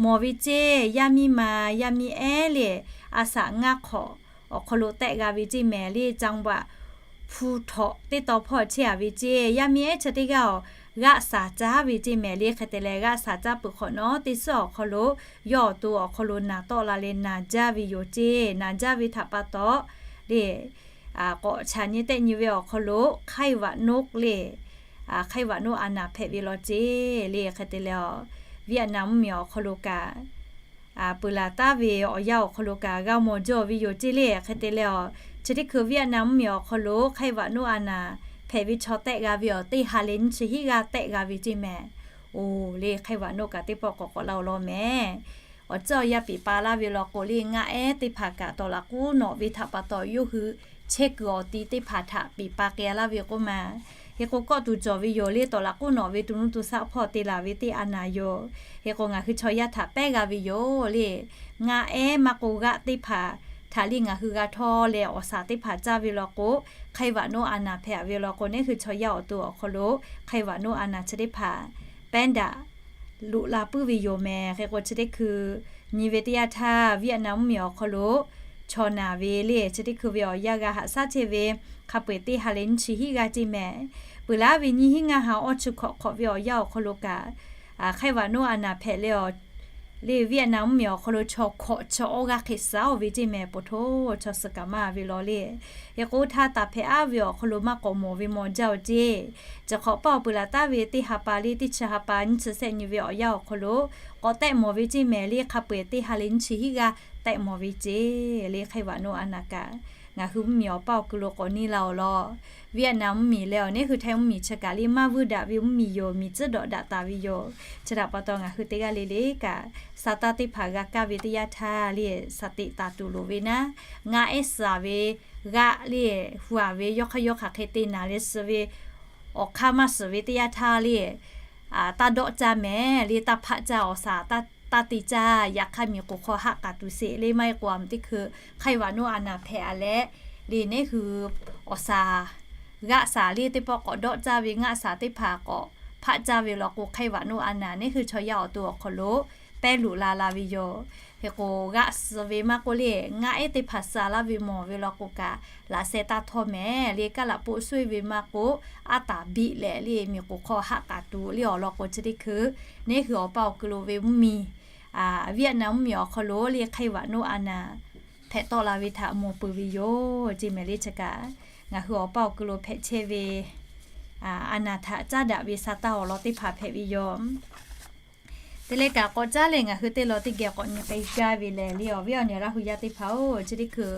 mawˬ ve ceˇ. Yaˇ miˇ ma yaˇ miˇ ehˉ le a shaꞈ ngaˇ hk'awꞈ awˬ hk'aw lo tehˆ g'a ve ceˇ mehˍ le จังหวัดภูเก็ต teˇ taw hpawˇ chehˇ-a ve ceˇ. Yaˇ miˇ ehˉ chi teˇ g'aˇ awˬ g'aˆ shaˍ caˇ ve ceˇ mehˍ le. Hk'e te leh g'aˆ shaˍ caˇ peuˬ hk'awꞈ nawˉ teˇ suhˉ awˬ hk'aw lo yawˇ awˬ to awˬ hk'aw lo naˍ tawˆ la leh naˍ jaˇ ve yoˬ ceˇ. Naˍ jaˇ ve htaꞈ pa taw le k'awꞈ chaꞈ nyi tehˆ nyi ve awˬ hk'aw lo ไข้หวัดนก le ไข้หวัดนก a naˍ hpehꞈ ve law ceˇ le. Hk'e te leh a Vietnam mvuhˇ miˬ awˬ hk'aw lo kaꞈ peuˬ laˬ taˍ ve awˬ yanˇ awˬ hk'aw lo kaꞈ g'a mawˬ jaw ve yoˬ ceˇ le. Hk'e te leh a chi teˇ hkui Vietnam mvuhˇ miˬ awˬ hk'aw lo ไข้หวัดนก a naˍ hpehꞈ ve chaw tehˆ g'a ve awˬ teˇ ha leh nyiˇ chi hiˆ g'aˇ tehˆ g'a ve ceˇ mehˍ. Oˬ le ไข้หวัดนก kaꞈ teˇ pawˆ k'awꞈ k'awꞈ laˇ-oˬ law mehˍ. Awˬ ceuˬ awˬ yanˇ peꞈ pa laˇ ve law k'o le ngaˆ ehˉ teˇ hpaˍ kaꞈ tawˍ laꞈ k'uˉ nawꞈ ve htaꞈ pa taw yawˇ hui chehˇ kuiˬ awˬ ti teˇ hpaˍ htaꞈ peꞈ pa k'ai laˇ ve k'oˆ ma. Hk'e k'o kawˆ tuˬ cawˬ ve yoˬ le. Tawˍ laꞈ k'uˉ nawꞈ ve tuˬ nuˇ tuˬ shaˆ hpawˇ te laˬ ve teˇ a naˍ yoˬ. Hk'e k'o ngaˬ hui chaw yaˇ htaꞈ pehˉ g'a ve yoˬ le. Ngaˆ ehˉ maˇ k'o g'aˆ teˇ hpaˍ htaꞈ le ngaˬ hui g'a htawˇ leh awˬ shaˍ teˇ hpaˍ caˇ ve law k'o ไข้หวัดนก a naˍ hpehꞈ ve law k'o neˇ hui chaw yaˇ awˬ to awˬ hk'aw lo ไข้หวัดนก a naˍ chi teˇ hpaˍ แพทย์ loꞈ la puiˉ ve yoˬ mehˍ. Hk'e k'o chi teˇ hkui nyi ve teˇ yanˇ htaˇ Vietnam mvuhˇ miˬ awˬ hk'aw lo chaw naˍ ve le chi teˇ hkui ve awˬ yanˇ g'a haꞈ shaˉ chehˇ ve hk'a peu-eˬ teˇ ha leh nyiˇ chi hiˆ g'aˇ ceˇ mehˍ. Peuˬ laˇ ve nyiˇ hiˆ ngaˇ ha awˇ chi hkawꞈ hk'awꞈ ve awˬ yanˇ awˬ hk'aw lo kaꞈ ไข้หวัดนก a naˍ hpehꞈ leh a le Vietnam mvuhˇ miˬ awˬ hk'aw lo chaw hkawꞈ chi awˇ g'aˇ hk'e suhˍ-oˬ ve ceˇ mehˍ. Poˬ htoˇ chaw suh kaꞈ maˇ ve law le. Hk'e k'o htaˇ taˍ hpehꞈ-aˉ ve awˬ hk'aw lo maˇ k'awꞈ mawˬ ve mawˬ jaˇ-oˬ ceˇ. Chi hk'awꞈ paˇ awˬ peuˬ laˬ taˍ ve teˇ ha pa le teˇ chi ha pa nyiˇ chi shehˆ nyi ve awˬ yanˇ awˬ hk'aw lo k'awꞈ tehˆ mawˬ ve ceˇ mehˍ le. Hk'a peu-eˬ teˇ ha leh nyiˇ chi hiˆ g'aˇ tehˆ mawˬ ve ceˇ le ไข้หวัดนก a naˍ kaꞈ ngaˬ hui mvuhˇ miˬ awˬ paˇ awˬ kuiˬ lo k'awꞈ neˇ la-oˬ law. Vietnam mvuhˇ miˬ leh awˬ neˇ hui Htaiˇ mvuhˇ miˬ chi kaꞈ le maˇ vuiˇ daꞈ ve mvuhˇ miˬ yoˬ. Miˬ tcuhˉ dawꞈ daꞈ taˍ ve yoˬ. Chi htaꞈ pa taw ngaˬ hui teˇ g'aˇ le le kaꞈ saˍtanˍ teˇ hpaˍ g'a kaˇ ve teˇ yanˇ htaˇ le saˍ teꞈ taˍ tuˬ loˍ ve naˉ, ngaˆ ehˉ suhˍ ve g'aˆ le hu-a ve yawˇ hk'aˇ yawˇ hk'aˬ hk'e te naˍ leh suh ve awˬ hk'aˇ maˇ suhˍ ve teˇ yanˇ htaˇ le taˇ dawˆ caˇ mehˍ le taˇ hpaˆ caˇ awˬ shaˍ taˇ te caˇ. Yaꞈ hk'aˇ miˬ k'oˍ hk'aw haˆ k'aꞈ tuˬ sheˍ le maˇ heˆ k'o a meuꞈ teˇ hkui ไข้หวัดนก a naˍ hpehꞈ-a leh le neˇ hui awˬ shaˍ g'aˆ shaˍ le teˇ pawˆ k'awꞈ dawˆ caˇ ve ngaˆ shaˍ teˇ hpaˍ k'awꞈ hpaˆ caˇ ve law k'o ไข้หวัดนก a naˍ neˇ hui chaw yaˇ awˬ to awˬ hk'aw lo pehˉ loꞈ la la ve yoˬ. Hk'e k'o g'aˆ suh ve maˇ k'oˆ le ngaˆ ehˉ teˇ hpaˍ suh laˇ ve mawˬ ve law k'o kaꞈ laꞈ sheh taˇ htawˇ mehˍ le kaˇ laꞈ poˆ suhˉ-e ve maˇ k'oˆ aˉ taˍ biˆ leh le miˬ k'oˍ hk'aw haˆ k'aꞈ tuˬ le awˬ lawn k'o chi teˇ hkui neˇ hui awˬ paˇ awˬ kuiˬ lo ve mvuhˇ miˬ Vietnam mvuhˇ miˬ awˬ hk'aw lo le ไข้หวัดนก a naˍ hpehꞈ tawˆ la ve htaꞈ mawˬ peuˬ ve yoˬ ceˇ mehˍ le. Chi kaꞈ ngaˬ hui awˬ paˇ awˬ kuiˬ lo hpehꞈ chehˇ ve a naˬ htaꞈ caˉ daꞈ ve sa taˇ awˬ lawn teˇ hpaˍ hpehꞈ ve yoˬ. Te leh kaꞈ k'awꞈ caˉ leh ngaˬ hui teˇ lawn teˇ geh k'awꞈ nyi k'ai gaˇ ve lehˬ le, awˬ viˉ awˬ nyi Laˇ hu yaˇ teˇ hpaˍ-oˬ, chi teˇ hkui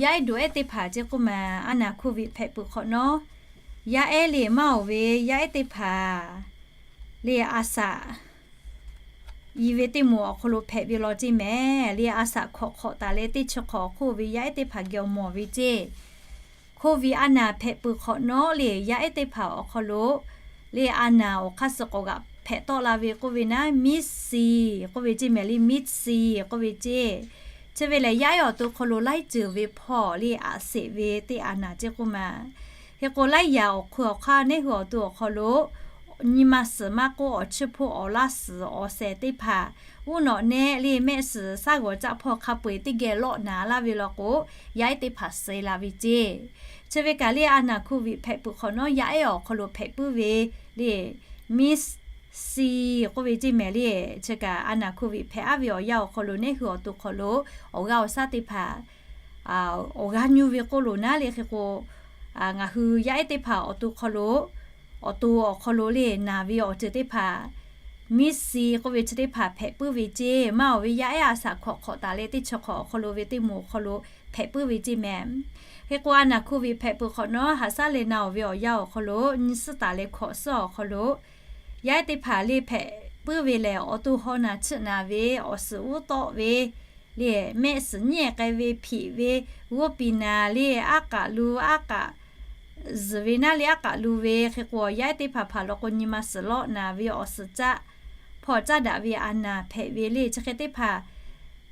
yaˇ ehˉ duˬ ehˉ teˇ hpaˍ ceˇ k'oˆ ma, a naˬ โควิด hpehꞈ peuˬ hk'awꞈ nawˉ, yaˇ ehˉ le maˇ oˬ ve yaˇ ehˉ teˇ hpaˍ le a shaꞈ i ve teˇ moˍ awˬ hk'aw lo hpehꞈ ve law ceˇ mehˍ le. A shaꞈ hkawꞈ hk'awꞈ taˍ leh teˇ chi hk'awꞈ awˬ hk'oˆ ve yaˇ ehˉ teˇ hpaˍ geh awˬ mawˬ ve ceˇ. โควิด a naˬ hpehꞈ peuˬ hk'awꞈ nawˉ le, yaˇ ehˉ teˇ hpaˍ awˬ hk'aw lo le a naˬ awˬ hk'aˇ suh k'awꞈ g'aꞈ hpehꞈ tawˆ la ve k'oˆ ve naˉ, มีซี k'oˆ ve ceˇ mehˍ le, มีซี k'oˆ ve ceˇ. Chi ve lehˬ, yaˇ ehˉ awˬ to hk'aw lo laiˉ ceuˬ ve hpawˇ le aꞈ sheˍ ve teˇ a naˬ ceˇ k'oˆ ma. Hk'e k'o, laiˉ yaꞈ awˬ hk'u awˬ hk'aˇ neˇ hui awˬ to awˬ hk'aw lo nyi ma suhˍ maˇ k'oˆ, awˬ chiˇ hpoˆ awˬ laˇ suhˍ awˬ shehˍ teˇ hpaˍ, uˉ nawꞈ nehˆ le mehˆ suhˍ shaˉ g'awˬ caˆ hpawˇ hk'a peu-eˬ teˇ geh lawˆ naˍ laˇ ve law k'o, yaˇ ehˉ teˇ hpaˍ suh la ve ceˇ. Chi ve kaꞈ le a naˬ โควิด hpehꞈ peuˬ hk'awꞈ nawˉ, yaˇ ehˉ awˬ hk'aw lo hpehꞈ puiˉ ve le, มีซี k'oˆ ve ceˇ mehˍ le. Chi kaꞈ a naˬ โควิด hpehꞈ aˉ ve awˬ yanˇ awˬ hk'aw lo neˇ hui awˬ to hk'aw lo awˬ g'aˇ awˬ shaˉ teˇ hpaˍ, awˬ g'aˇ nyu ve k'oˆ loˬ naˉ le. Hk'e k'o, ngaˬ hui yaˇ ehˉ teˇ hpaˍ awˬ to hk'aw lo, awˬ to awˬ hk'aw lo le naˬ ve awˬ ceuˬ teˇ hpaˍ, มีซี k'oˆ ve chi teˇ hpaˍ hpehꞈ puiˉ ve ceˇ. Maˇ oˬ ve yaˇ ehˉ a shaꞈ hkawꞈ hk'awꞈ taˍ leh teˇ chi hk'awꞈ awˬ hk'aw lo ve teˇ moˍ awˬ hk'aw lo hpehꞈ puiˉ ve ceˇ mehˍ. Hk'e k'o, a naˬ โควิด hpehꞈ peuˬ hk'awꞈ nawˉ, haꞈ shaˉ leh na oˬ ve awˬ yanˇ awˬ hk'aw lo nyi suhˉ taˍ leh hkawꞈ suhˉ awˬ hk'aw lo yaˇ ehˉ teˇ hpaˍ le hpehꞈ puiˉ ve lehˬ, awˬ to haw naˬ chiˆ naˍ ve, awˬ suhˍ uˉ tawˆ ve le, mehˆ suhˍ nyiˇ k'ai ve, hpiꞈ ve, g'oˇ piˍ naˍ le, aˉ k'aꞈ lu, aˉ k'aꞈ zuhˬ ve naˉ le, aˉ k'aꞈ lu ve. Hk'e k'o, yaˇ ehˉ teˇ hpaˍ hpaˍ law k'o, nyi ma suhˍ lawˆ naˍ ve, awˬ suhˍ caˆ hpawˇ caˉ daꞈ ve a naˬ hpehꞈ ve le, chi hk'e teˇ hpaˍ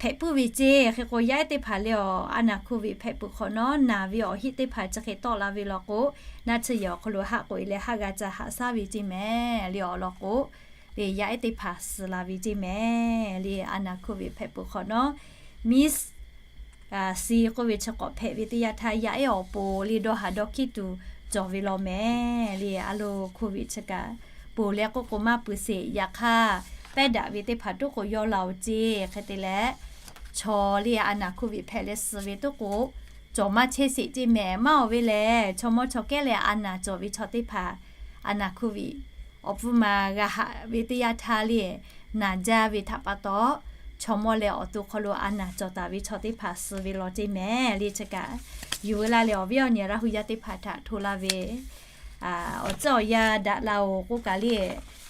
hpehꞈ puiˉ ve ceˇ. Hk'e k'o, yaˇ ehˉ teˇ hpaˍ le awˬ a naˬ โควิด hpehꞈ peuˬ hk'awꞈ nawˉ, naˬ ve awˬ heˆ teˇ hpaˍ chi hk'e tawˆ la ve law k'o, naˆ tsuhˇ yehˬ awˬ hk'aw lo haˆ k'oꞈ e leh haˆ g'a ca haꞈ shaˉ ve ceˇ mehˍ le. Awˬ lawn k'o, le yaˇ ehˉ teˇ hpaˍ suh la ve ceˇ mehˍ le. A naˬ โควิด hpehꞈ peuˬ hk'awꞈ nawˉ, มีซี k'oˆ ve chi k'awꞈ hpehꞈ ve teˇ yanˇ htaˇ, yaˇ ehˉ awˬ pon le dawˇ haˍ dawˇ hkiˉ tuˬ cawˬ ve law mehˍ le. A lo โควิด chi kaꞈ ponˬ leh k'oˆ k'o maˇ pui sheˍ. Yaꞈ hk'aˇ, pehˉ daꞈ ve teˇ hpaˍ tuˉ k'o yaw la oˬ ceˇ. Hk'e te leh, chaw le a naˬ โควิด hpehꞈ leh suh ve tuˉ k'o cawˬ maˇ chehˇ sheˍ ceˇ mehˍ. Maˇ oˬ ve lehˬ, chaw mawˇ chaw kehˉ leh a naˬ cawˬ ve chaw teˇ hpaˍ, a naˬ โควิด awˬ pfuhˇ ma g'a haꞈ ve teˇ yanˇ htaˇ le, naˬ jaˇ ve htaꞈ pa taw, chaw mawˇ leh awˬ to hk'aw lo a naˬ cawˬ taˍ ve chaw teˇ hpaˍ suh ve law ceˇ mehˍ le. Chi kaꞈ yuˬ ve la leh awˬ viˉ awˬ nyi Laˇ hu yaˇ teˇ hpaˍ htaꞈ hto laˇ ve, awˬ tcuhˉ awˬ yanˇ daꞈ la oˬ k'oˆ kaꞈ le,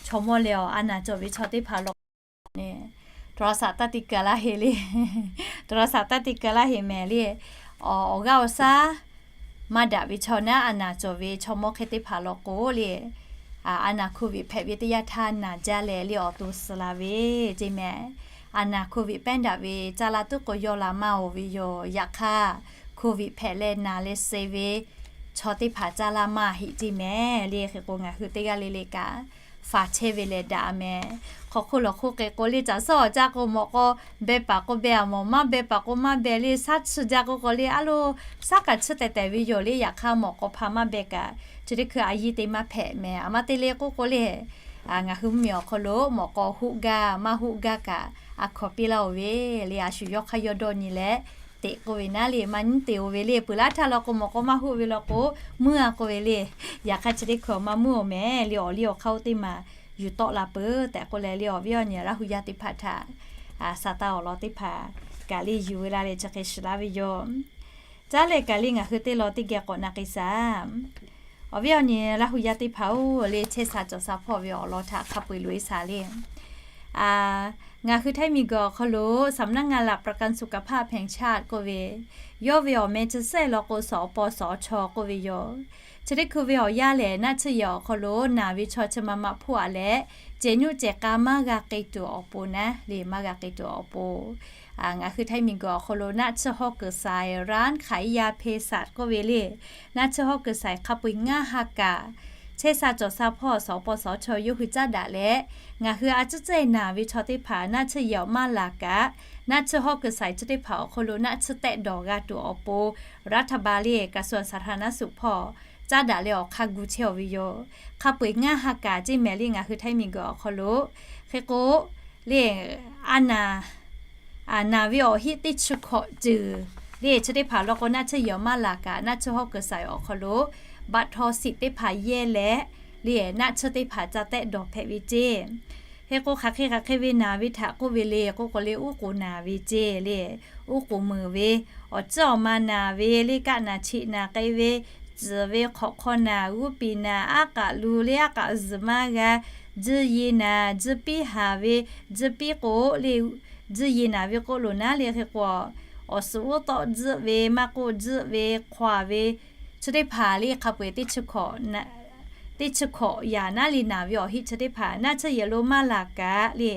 chaw mawˇ leh awˬ a naˬ cawˬ ve chaw teˇ hpaˍ law ne, โทรศัพท์ taˇ te keu laˇ heˆ le. โทรศัพท์ taˇ te keu laˇ heˆ mehˍ le. Awˬ g'aˇ awˬ shaˉ maˇ daꞈ ve chaw naˉ a naˬ cawˬ ve chaw mawˇ hk'e teˇ hpaˍ law k'o le, a naˬ โควิด hpehꞈ ve teˇ yanˇ htaˇ naˬ jaˇ leh le awˬ to suh la ve ceˇ mehˍ. A naˬ โควิด pehˉ daꞈ ve caˇ laˇ tuˉ k'o yaw la maˇ oˬ ve yoˬ. Yaꞈ hk'aˇ, โควิด hpehꞈ leh naˬ leh suh ve chaw teˇ hpaˍ caˇ laˇ maˇ heˆ ceˇ mehˍ le. Hk'e k'o, ngaˬ hui teˇ g'aˇ le le kaꞈ faˍ chehˇ ve lehˬ daꞈ mehˍ. Hk'aw hk'oˆ lawˬ hk'oˆ k'ai k'o le, caꞈ suhˉ awˬ caˇ k'o mawꞈ k'aw beh paˍ k'o beh a mawˬ, maˇ beh paˍ k'o maˇ beh le, shaˉ tsuhˇ jaˇ k'oˆ k'o le, a lo shaˉ kaꞈ tsuhˇ tehˬ tehˬ ve yoˬ le. Yaꞈ hk'aˇ, mawꞈ k'aw hpa maˇ beh kaꞈ, chi teˇ hkui a yiˇ te maˇ hpehꞈ mehˍ. A ma te le k'oˆ k'o le, ngaˬ hui mvuhˇmiˬ awˬ hk'aw lo mawꞈ k'aw hoˆ gaˇ maˇ hoˆ gaˇ kaꞈ, a hkawnˍ piˇ laˇ oˬ ve le. A shu yawˇ hk'aˇ yawˇ dawˇ nyi leh teꞈ k'oˆ ve naˉ le, maˇ nyiˉ te oˬ ve le. Peuˬ laˇ htaˇ law k'o, mawꞈ k'aw maˇ hoˆ ve law k'o, mvuhˇ a k'oˆ ve le. Yaꞈ hk'aˇ, chi teˇ hkui maˇ mvuhˇ oˬ mehˍ le. Awˬ liˇ awˬ hk'aˇ oˇ teˇ maˬ yuˬ tawˆ la peuˬ tehꞈ k'oˆ leh le, awˬ viˉ awˬ nyi Laˇ hu yaˇ teˇ hpaˍ htaꞈ, a, sa taˇ awˬ lawn teˇ hpaˍ kaꞈ le yuˬ ve la leh chi hk'e shiˍ laˇ ve yoˬ. Caˉ leh kaꞈ le ngaˬ hui teˇ lawn teˇ geh k'awꞈ na k'ai shaˍ. Awˬ viˉ awˬ nyi Laˇ hu yaˇ teˇ hpaˍ-oˬ le, chehˇ sha cawˬ sha hpawˇ ve awˬ lawn htaꞈ hk'a peu-eˬ loꞈ e shaˍ le. A, ngaˬ hui htaiˇ miˬguiˬ awˬ hk'aw lo สำนักงานหลักประกันสุขภาพแห่งชาติ k'oˆ ve, yawˇ ve awˬ meh chi sehˉ law k'o, sawˍ paw sawˍ chaw k'oˆ ve yoˬ. Chi teˇ hkui ve awˬ yanˇ lehˬ, naˆ tsuhˇ yehˬ awˬ hk'aw lo naˬ ve chaw chi ma ma hpoˆ a leh, cehˬ nuˆ cehˬ k'a maˇ g'a k'ai tuˬ awˬ pon naˉ le, maˇ g'a k'ai tuˬ awˬ pon, ngaˬ hui htaiˇ miˬguiˬ awˬ hk'aw lo naˆ tsuhˇ hawˉ kuiˬ saiˍ ร้านขายยาเภสัช k'oˆ ve le, naˆ tsuhˇ hawˉ kuiˬ saiˍ hk'a peu-eˬ ngaˇ ha kaꞈ chehˇ sha cawˬ sha hpawˇ sawˍ paw sawˍ chaw yawˇ hui caˉ daꞈ leh, ngaˬ hui a tcuhˉ tcuhˉ naˬ ve chaw teˇ hpaˍ naˆ tsuhˇ yehˬ maˇ laˬ kaꞈ, naˆ tsuhˇ hawˉ kuiˬ saiˍ chi teˇ hpaˍ awˬ hk'aw lo naˆ tsuhˇ tehˆ dawˬ g'a tuˬ awˬ pon, รัฐบาล le กระทรวงสาธารณสุข hpawˇ caˉ daꞈ leh awˬ hk'aˇ gu chehˇ-oˬ ve yoˬ. Hk'a peu-eˬ ngaˇ ha kaꞈ ceˇ mehˍ le ngaˬ hui htaiˇ miˬguiˬ awˬ hk'aw lo. Hk'e k'o, le, a naˬ, a naˬ ve awˬ heˆ teˇ chi hkawꞈ ceuˬ le chi teˇ hpaˍ law k'o, naˆ tsuhˇ yehˬ maˇ laˬ kaꞈ naˆ tsuhˇ hawˉ kuiˬ saiˍ awˬ hk'aw lo, baꞈ htaw shiˍ teˇ hpaˍ yehˇ leh le, naˆ tsuhˇ teˇ hpaˍ ca tehˆ dawˬ hpehꞈ ve ceˇ. Hk'e k'o, hk'aˬ hk'e hk'aˬ hk'e ve naˍ ve htaꞈ k'oˆ ve le k'oˆ k'o le, uˉ k'oˍ naˍ ve ceˇ le. Uˉ k'oˍ meuˍ ve, awˬ ciˉ awˬ ma naˍ ve le, kaˆ naˍ cheꞈ naˍ k'ai ve, tcuhˍ ve hk'awꞈ hk'aw naˍ, g'uˇ piˍ naˍ, aˉ k'aꞈ lu le, aˉ k'aꞈ zuhˬ maˇ g'a, juˇ ye naˍ, juˇ piˉ haˍ ve, juˇ piˉ k'o le, juˇ ye naˍ ve k'oˆ loˬ naˉ le. Hk'e k'o, awˬ suhˍ uˉ tawˆ juˆ ve maˇ k'oˆ, juˆ ve hk'aw ve, chi teˇ hpaˍ le hk'a peu-eˬ teˇ chi hkawꞈ yaꞈ naˉ le naˍ ve awˬ heˆ chi teˇ hpaˍ naˆ tsuhˇ yehˬ lo maˇ laˬ kaꞈ le,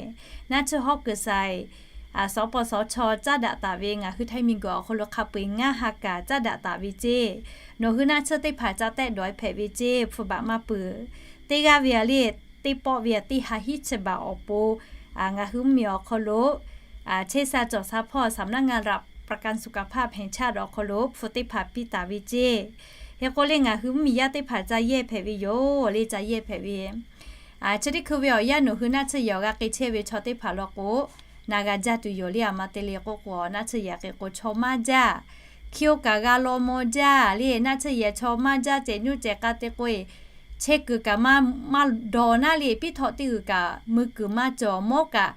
naˆ tsuhˇ hawˉ kuiˬ shaiˍ, sawˍ paw sawˍ chaw caˉ daꞈ taˍ ve ngaˬ hui Htaiˇ miˬ guiˬ awˬ hk'aw lo hk'a peu-eˬ ngaˇ ha kaꞈ caˉ daꞈ taˍ ve ceˇ. Nawˬ hui naˆ tsuhˇ teˇ hpaˍ ca tehˆ dawˬ-e hpehꞈ ve ceˇ, hpu baꞈ maˇ peuˬ. Teˇ g'aˇ ve a le, teˇ pawˆ ve a teˇ ha hiˉ chi baˬ awˬ pon, ngaˬ hui mvuhˇ miˬ awˬ hk'aw lo chehˇ sha cawˬ sha hpawˇ สำนักงานหลักประกันสุขภาพแห่งชาติ awˬ hk'aw lo hpu teˇ hpaˍ piˇ taˍ ve ceˇ. Hk'e k'o le, ngaˬ hui mvuhˇ miˬ yaˇ teˇ hpaˍ ca yehˇ hpehꞈ ve yoˬ le, ca yehˇ hpehꞈ ve. Chi teˇ hkui ve awˬ yanˇ nawˬ hui naˆ tsuhˇ yehˬ awˬ g'a k'ai chehˇ ve chaw teˇ hpaˍ law k'o, na g'a jaˇ tuˬ yoˬ le. A ma te le k'oˆ k'o, naˆ tsuhˇ yehˬ k'ai k'o chaw maˇ jaˇ, hkiˇ-oˆ kaꞈ g'a law maw jaˇ le. Naˆ tsuhˇ yehˬ chaw maˇ jaˇ cehˬ nyoˇ cehˬ k'a te k'o-e, chehˇ kuiˬ kaꞈ maˇ dawˬ naˉ le, piˉ htawꞈ teˇ g'uiˬ kaꞈ mui kuiˬ maˇ cawˬ, mawˉ kaꞈ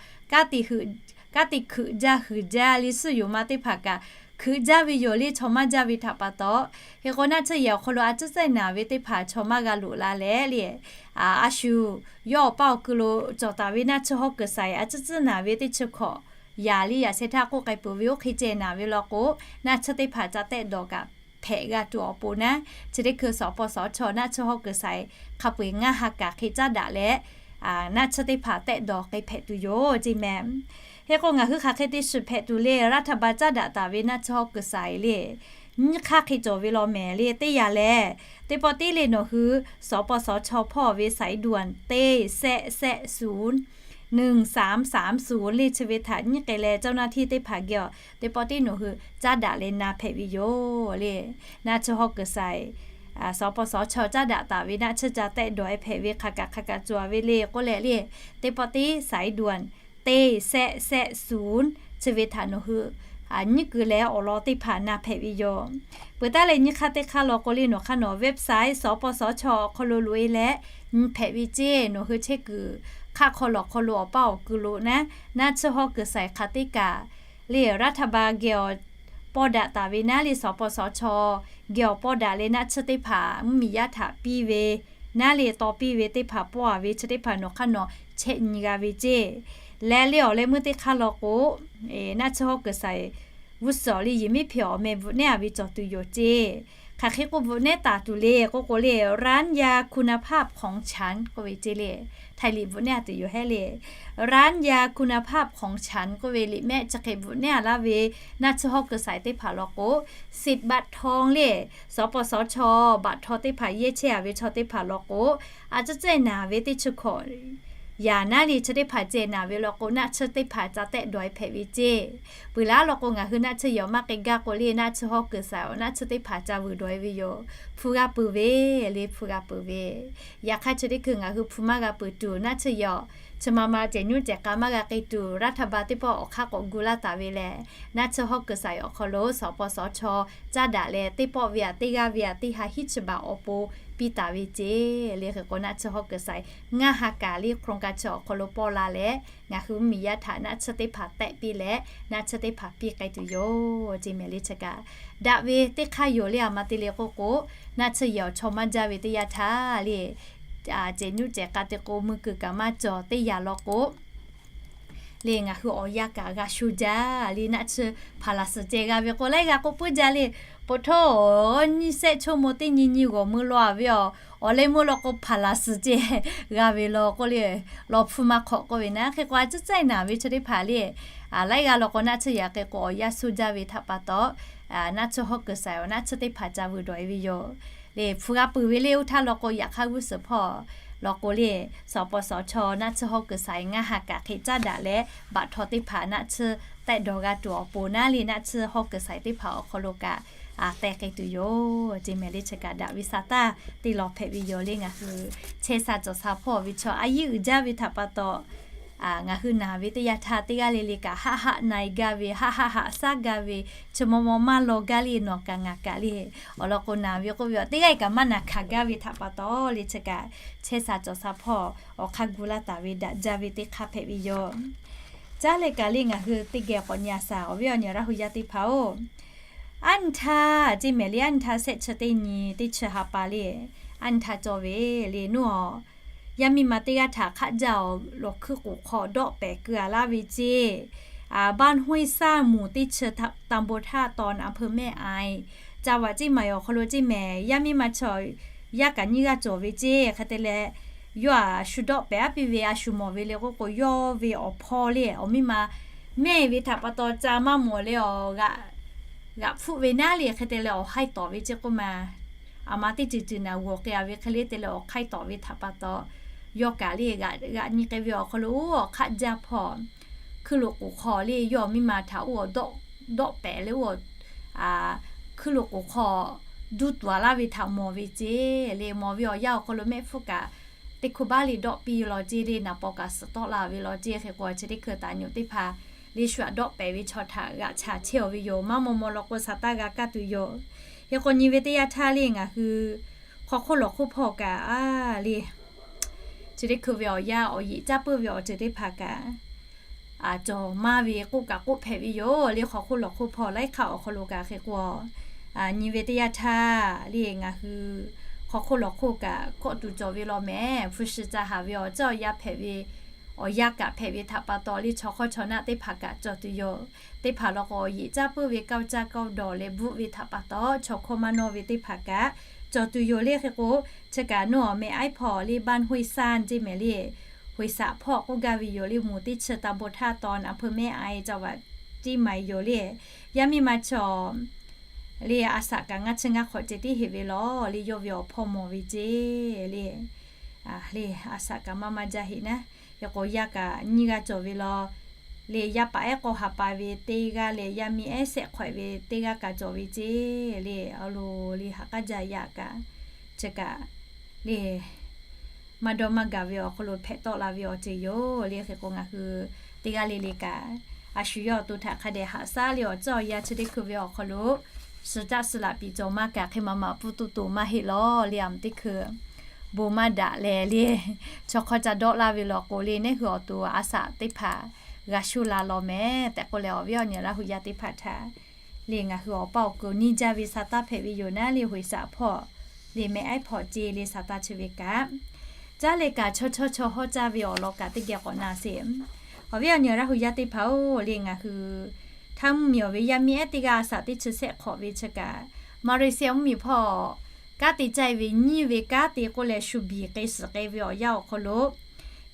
kanˉ te hkuiꞈ jaˇ huiˍ jaˇ le, suhˉ yoˬ ma teˇ hpaˍ kaꞈ hkuiꞈ jaˇ ve yoˬ le, chaw maˇ jaˇ ve htaꞈ pa taw. Hk'e k'o naˆ tsuhˇ yehˬ awˬ hk'aw lo a tcuhˉ tcuhˉ naˍ ve teˇ hpaˍ chaw maˇ g'a loꞈ la leh le, a shu yawˇ awˬ paˇ awˬ ku lo cawˬ taˍ ve naˆ tsuhˇ hawˉ kuiˬ shaiˍ a tcuhˉ tcuhˉ naˍ ve teˇ chi hkawꞈ yaꞈ le yaꞈ sheh htaˇ k'oˆ k'ai peuˬ ve, oˇ hk'e ceh naˍ ve law k'o, naˆ tsuhˇ teˇ hpaˍ ca tehˆ dawˬ kaꞈ hpehꞈ g'a tuˬ awˬ pon naˉ, chi teˇ hkui sawˍ paw sawˍ chaw naˆ tsuhˇ hawˉ kuiˬ shaiˍ hk'a peu-eˬ ngaˇ ha kaꞈ hk'e caˉ daꞈ leh, naˆ tsuhˇ teˇ hpaˍ tehˆ dawˬ k'ai hpehꞈ tuˬ yoˬ ceˇ mehˍ. Hk'e k'o, ngaˬ hui hk'aˬ hk'e te shiˍ hpehꞈ tuˬ le, รัฐบาล caˉ daꞈ taˍ ve naˆ tsuhˇ hawˉ kuiˬ shaiˍ le, nyiˇ hk'aˇ hk'e cawˬ ve law mehˍ le. Teˇ yanˇ lehˬ, teˇ pawˆ tiˉ le nawˬ hui sawˍ paw sawˍ chaw hpawˇ ve สายด่วน เต้ แซะ แซะ ศูนย์ หนึ่งสามสามศูนย์ le chi ve htaꞈ nyiˉ k'ai leh เจ้าหน้าที่ teˇ hpaˍ geh awˬ teˇ pawˆ tiˉ nawˬ hui caˉ daꞈ leh na hpehꞈ ve yoˬ le. Naˆ tsuhˇ hawˉ kuiˬ shaiˍ, sawˍ paw sawˍ chaw caˉ daꞈ taˍ ve naˆ tsuhˇ ca tehˆ dawˬ-e hpehꞈ ve hk'aˬ kaꞈ hk'aˬ kaꞈ cawˬ ve le k'oˆ leh le, teˇ pawˆ tiˉ สายด่วน เต้ แซะ แซะ ศูนย์ chi ve htaꞈ nawˬ hui nyiˉ keu leh awˬ lawn teˇ hpaˍ na hpehꞈ ve yoˬ. Peuˬ taˉ leh nyiˇ hk'aˇ teˇ hk'aˇ law k'o le nawˬ hk'aˇ nawˬ website sawˍ paw sawˍ chaw awˬ hk'aw lo loꞈ-e leh nyi hpehꞈ ve ceˇ. Nawˬ hui chehˇ kuiˬ hk'aˆ hk'aw lawˬ hk'aw lo awˬ paˇ awˬ ku lo naˉ, naˆ tsuhˇ hawˉ kuiˬ shaiˍ hk'aˬ teˇ kaꞈ le รัฐบาล geh awˬ pawˇ daꞈ taˍ ve naˉ le, sawˍ paw sawˍ chaw geh awˬ pawˇ daꞈ leh naˆ tsuhˇ teˇ hpaˍ mvuhˇ miˬ yaˇ htaꞈ piˇ ve naˉ le, taw piˇ ve teˇ hpaˍ pawˇ-a ve chi teˇ hpaˍ nawˬ hk'aˇ nawˬ chehˆ nyi g'a ve ceˇ. Leh le awˬ leh meuˇ teˇ hk'aˇ law k'o, naˆ tsuhˇ hawˉ kuiˬ shaiˍ g'uˇ suhˍ le yehˬ miˉ hpeꞈ awˬ meh bvuhꞈ nehˉ-a ve cawˬ tuˬ yoˬ ceˇ. Hk'aˬ hk'e k'oˆ bvuhꞈ nehˉ taˍ tuˬ le k'oˆ k'o le, ร้านยาคุณภาพของฉัน k'oˆ ve ceˇ le. Htaiˍ liꞈ bvuhꞈ nehˉ-a tuˬ yoˬ hehˉ le. ร้านยาคุณภาพของฉัน k'oˆ ve liꞈ mehˆ chi hk'e bvuhꞈ nehˉ-a laˇ ve naˆ tsuhˇ hawˉ kuiˬ shaiˍ teˇ hpaˍ law k'o, สิทธิ์บัตรทอง le, sawˍ paw sawˍ chaw baꞈ htaw teˇ hpaˍ yehˇ chehˇ-a ve chaw teˇ hpaˍ law k'o, a tcuhˉ cehˇ naˍ ve teˇ chi hkawꞈ yaꞈ naˉ le chi teˇ hpaˍ ceh naˍ ve law k'o, naˆ tsuhˇ teˇ hpaˍ ca tehˆ dawˬ-e hpehꞈ ve ceˇ. Peuˬ laˉ law k'o, ngaˬ hui naˆ tsuhˇ yehˬ maˇ k'ai gaˇ k'o le, naˆ tsuhˇ hawˉ kuiˬ shaiˍ awˬ naˆ tsuhˇ teˇ hpaˍ ca vuiˬ dawˬ-e ve yoˬ. Hpu g'a peuˬ ve le, hpu g'a peuˬ ve. Yaꞈ hk'aˇ chi teˇ hkui ngaˬ hui hpu maˇ g'a peuˬ tuˬ, naˆ tsuhˇ yehˬ chi ma ma cehˬ nyoˇ cehˬ k'a maˇ g'a k'ai tuˬ, รัฐบาล teˇ pawˆ awˬ hk'aˇ k'awꞈ gu laˇ taˍ ve lehˬ, naˆ tsuhˇ hawˉ kuiˬ shaiˍ awˬ hk'aw lo sawˍ paw sawˍ chaw caˉ daꞈ leh teˇ pawˆ ve a teˇ g'aˇ ve a teˇ ha hiˉ chi baˬ awˬ pon piˇ taˍ ve ceˇ. Le hk'e k'o, naˆ tsuhˇ hawˉ kuiˬ shaiˍ ngaˇ ha kaꞈ le โครงการ chi awˬ hk'aw lo pawˆ la leh, ngaˬ hui mvuhˇ miˬ yaˇ htaꞈ naˆ tsuhˇ teˇ hpaˍ tehˆ piˇ leh, naˆ tsuhˇ teˇ hpaˍ piˇ k'ai tuˬ yoˬ ceˇ mehˍ le chi kaꞈ. Daꞈ ve teˇ hk'aˇ yoˬ le. A ma te le k'oˆ k'o, naˆ tsuhˇ yehˬ awˬ chaw maˇ jaˇ ve teˇ yanˇ htaˇ le, cehˬ nyoˇ cehˬ k'a te k'o mui kuiˬ kaꞈ maˇ cawˬ teˇ yanˇ law k'o, le ngaˬ hui awˬ yanˇ kaꞈ g'a sho jaˇ le. Naˆ tsuhˇ hpaˍ laˬ suhˍ ceh g'a ve k'o, laiˉ g'a k'oˆ puiˉ jaˇ le. Poˬ htoˇ nyiˇ sehˆ chaw mo teˇ nyi nyi g'awˬ mui law-a ve awˬ, awˬ leh meuˇ law k'o hpaˍ laˬ suhˍ ceh g'a ve law k'oˆ le, law hpfuhˇ maˇ hk'awꞈ k'oˆ ve naˉ. Hk'e k'o, a tcuhˉ cehˇ naˍ ve chi teˇ hpaˍ le, laiˉ g'a law k'o naˆ tsuhˇ yehˬ hk'e k'o awˬ yanˇ sho jaˇ ve htaꞈ pa taw, naˆ tsuhˇ hawˉ kuiˬ shaiˍ awˬ naˆ tsuhˇ teˇ hpaˍ ca vuiˬ dawˬ-e ve yoˬ. Le hpu g'a peuˬ ve le. Oˇ htaˇ law k'o, yaꞈ hk'aˇ g'uˇ suhˍ hpawˇ law k'o le, sawˍ paw sawˍ chaw naˆ tsuhˇ hawˉ kuiˬ shaiˍ ngaˇ ha kaꞈ hk'e caˉ daꞈ leh, baꞈ htaw teˇ hpaˍ naˆ tsuhˇ tehˆ dawˬ g'a tuˬ awˬ pon naˉ le, naˆ tsuhˇ hawˉ kuiˬ shaiˍ teˇ hpaˍ awˬ hk'aw lo kaꞈ te k'ai tuˬ yoˬ ceˇ mehˍ le chi kaꞈ. Daꞈ ve sa taˇ te lawˬ hpehꞈ ve yoˬ le. Ngaˬ hui chehˇ sha cawˬ sha hpawˇ ve chaw a yiˉ uiˍ jaˇ ve htaꞈ pa taw, Ngaˬ hui naˬ ve teˇ yanˇ htaˇ teˇ g'aˇ le le kaꞈ haˆ haˆ na e gaˇ ve, haˆ haˆ haꞈ shaˉ gaˇ ve, chi maw maw maˇ law gaˇ le, nawˬ kaꞈ ngaˬ kaꞈ le. Awˬ lawn k'o, naˬ ve k'oˆ ve aˬ, teˇ g'aˇ kaꞈ maˇ naˬ hkanˍ gaˇ ve htaꞈ pa taw le, chi kaꞈ chehˇ sha cawˬ sha hpawˇ awˬ hk'aˇ gu laˇ taˍ ve daꞈ jaˇ ve teˇ hk'aˇ hpehꞈ ve yoˬ. Caˉ leh kaꞈ le, ngaˬ hui teˇ geh k'awꞈ nyi a shaˍ, awˬ viˉ awˬ nyi Laˇ huˍ yaˇ teˇ hpaˍ-oˬ, aˉ nyi htaˇ ceˇ mehˍ le, aˉ nyi htaˇ shehˆ chi teˇ nyi teˇ chi ha pa le, aˉ nyi htaˇ cawˬ ve le, nuˇ awˬ yaˇ miˇ ma teˇ g'aˇ htaꞈ hk'aˆ jaˇ awˬ lawˬ hkuiˉ k'oˍ hk'aw dawˆ pehˍ keu a laˇ ve ceˇ. Baˇ hoˇ iˉ saˇ moˍ teˇ chi tanˍ bon htaˇ taw naˍ hpeu mehˆ a e, ca vaꞈ ceˇ ma awˬ hk'aw lo ceˇ mehˍ, yaˇ miˇ ma chi yaˇ kaꞈ nyiˇ g'aˇ cawˬ ve ceˇ. Hk'e te leh, yawˇ a shu dawˆ pehˍ aˉ piˇ ve a shu mawˬ ve le k'oˆ k'o, yawˇ ve awˬ hpawˇ le awˬ miˇ ma mehˆ ve htaꞈ pa taw ca maˇ mawˬ le, awˬ g'aꞈ hpfuhˆ ve naˉ le. Hk'e te leh awˬ hk'aiˇ tawˍ ve ceˇ k'oˆ ma, aˬ ma teˇ ceuˬ ceuˬ naˬ g'awˬ k'ai a ve hk'e le te leh awˬ hk'aiˇ tawˍ ve htaꞈ pa taw, yawˇ kaꞈ le g'aꞈ nyi k'ai ve awˬ hk'aw lo oˇ awˬ hk'aˆ jaˇ hpawˇ hkuiˉ lo k'oˍ hk'aw le yawˇ miˇ ma htaꞈ oˇ dawˆ pehˍ le oˇ hkuiˉ lo k'oˍ hk'aw duˇ tuˬ a laˇ ve htaꞈ mawˬ ve ceˇ le. Mawˬ ve awˬ yanˇ awˬ hk'aw lo mehˆ hpfuhˇ kaꞈ teˇ hkuˇ baˆ le dawˆ piˇ law ceˇ le, naˍ paw kaꞈ suhˍ tawˆ la ve law ceˇ. Hk'e k'o, chi teˇ hkui taˍ nyuꞈ teˇ hpaˍ le shu aꞈ dawˆ pehˍ ve chaw htaꞈ g'aꞈ chaˍ chehˇ aw ve yoˬ. Maˇ maw maw law k'o, shaˍ taˇ g'a kaˇ tuˬ yoˬ. Hk'e k'o, nyi ve teˇ yanˇ htaˇ le ngaˬ hui hk'aw hk'oˆ lawˬ hk'oˆ hpawˇ kaꞈ a le, chi teˇ hkui ve awˬ yanˇ awˬ yeꞈ caˇ puiˉ ve awˬ ceuˬ teˇ hpaˍ kaꞈ cawˬ maˇ ve k'oˆ kaꞈ k'oˆ hpehꞈ ve yoˬ le. Hk'aw hk'oˆ lawˬ hk'oˆ hpawˇ laiˉ hk'aˇ awˬ hk'aw lo kaꞈ hk'e k'o, nyi ve teˇ yanˇ htaˇ le ngaˬ hui hk'aw hk'oˆ lawˬ hk'oˆ kaꞈ kawˆ tuˬ cawˬ ve law mehˍ. Hpu shi ca haˍ ve awˬ ceuˬ awˬ yanˇ hpehꞈ ve awˬ yanˇ kaꞈ hpehꞈ ve htaꞈ pa taw le, chaw hk'awˇ chaw naˆ teˇ hpaˍ kaꞈ cawˬ tuˬ yoˬ. Teˇ hpaˍ law k'o, awˬ yeꞈ caˇ puiˉ ve kaˇ caˇ kaˇ dawˬ leh bvuhˆ ve htaꞈ pa taw, chaw hkawˇ maˇ nawˇ ve teˇ hpaˍ kaꞈ cawˬ tuˬ yoˬ le. Hk'e k'o, chi kaꞈ nuˇ awˬ mehˆ aiˉ hpawˇ le baˇ hoˇ iˉ saˇ ceˇ mehˍ le, hoꞈ shaꞈ hpawˇ k'oˆ gaˇ ve yoˬ le. Moˍ teˇ chi tanˍ bon htaˇ taw naˍ hpeu mehˆ a e ca vaꞈ ceˇ ma yoˬ le. Yaˇ miˇ ma chaw le a shaꞈ kaꞈ ngaˇ chi ngaˇ hk'awꞈ ceh tiˉ heˆ ve law le, yawˇ ve awˬ hpawˇ mawˬ ve ceˇ le. Le a shaꞈ kaꞈ maˇ maˇ jaˇ heˆ naˉ. Hk'e k'o, yaˇ kaꞈ nyiˇ g'aˇ cawˬ ve law le, yaˇ paˍ ehˉ k'awˇ ha pa ve teˇ g'aˇ leh yaˇ miˇ ehˉ shehˆ hk'awꞈ ve teˇ g'aˇ kaꞈ cawˬ ve ceˇ le. Awˬ lo le haꞈ k'aˉ jaˇ yaˇ kaꞈ, chi kaꞈ le maˇ dawˇ maˇ gaˬ ve awˬ hk'aw lo hpehꞈ tawˆ la ve awˬ ceuˬ yoˬ le. Hk'e k'o, ngaˬ hui teˇ g'aˇ le le kaꞈ a shu yawˇ awˬ to htaꞈ hk'a dehꞈ haꞈ shaˉ le awˬ ceuˬ awˬ yanˇ chi teˇ hkui ve awˬ hk'aw lo suhˍ caˆ suhˍ laꞈ piˍ cawˬ maˇ kaꞈ hk'e maˍ maˍ pfuhˇ tuˬ toˍ maˇ heˆ law le. Aˬ mvuhˇ teˇ hkui bon maˇ daꞈ leh le, chaw hk'awˇ ca dawˆ laˇ ve law k'o le, neˉ hui awˬ to a shaꞈ teˇ hpaˍ g'a shuˇ la law mehˍ tehꞈ k'oˆ leh, awˬ viˉ awˬ nyi Laˇ huˍ yaˇ teˇ hpaˍ htaꞈ le ngaˬ hui awˬ paˇ awˬ kuˬ nyiˇ jaˇ ve shaˍ taˇ hpehꞈ ve yoˬ naˉ le, hoꞈ shaꞈ hpawˇ le mehˆ aiˉ hpawˇ ceˇ le shaˍ taˇ chi ve kaꞈ, caˉ leh kaꞈ chaw chaw chaw hawˉ caˇ ve awˬ lawn kaꞈ teˇ geh k'awꞈ na sheˍ. Awˬ viˉ awˬ nyi Laˇ huˍ yaˇ teˇ hpaˍ-oˬ le, ngaˬ hui htaˇ mvuhˇmiˬ awˬ ve yaˇ miˇ ehˉ teˇ g'aˇ a shaꞈ teˇ chi shehˆ hk'awꞈ ve chi kaꞈ, Malaysia mvuhˇmiˬ hpawˇ kanˉ te caˇ ve nyiˇ ve kanˉ te k'oˆ leh shu biˬ k'ai suhˍ k'ai ve awˬ yanˇ awˬ hk'aw lo,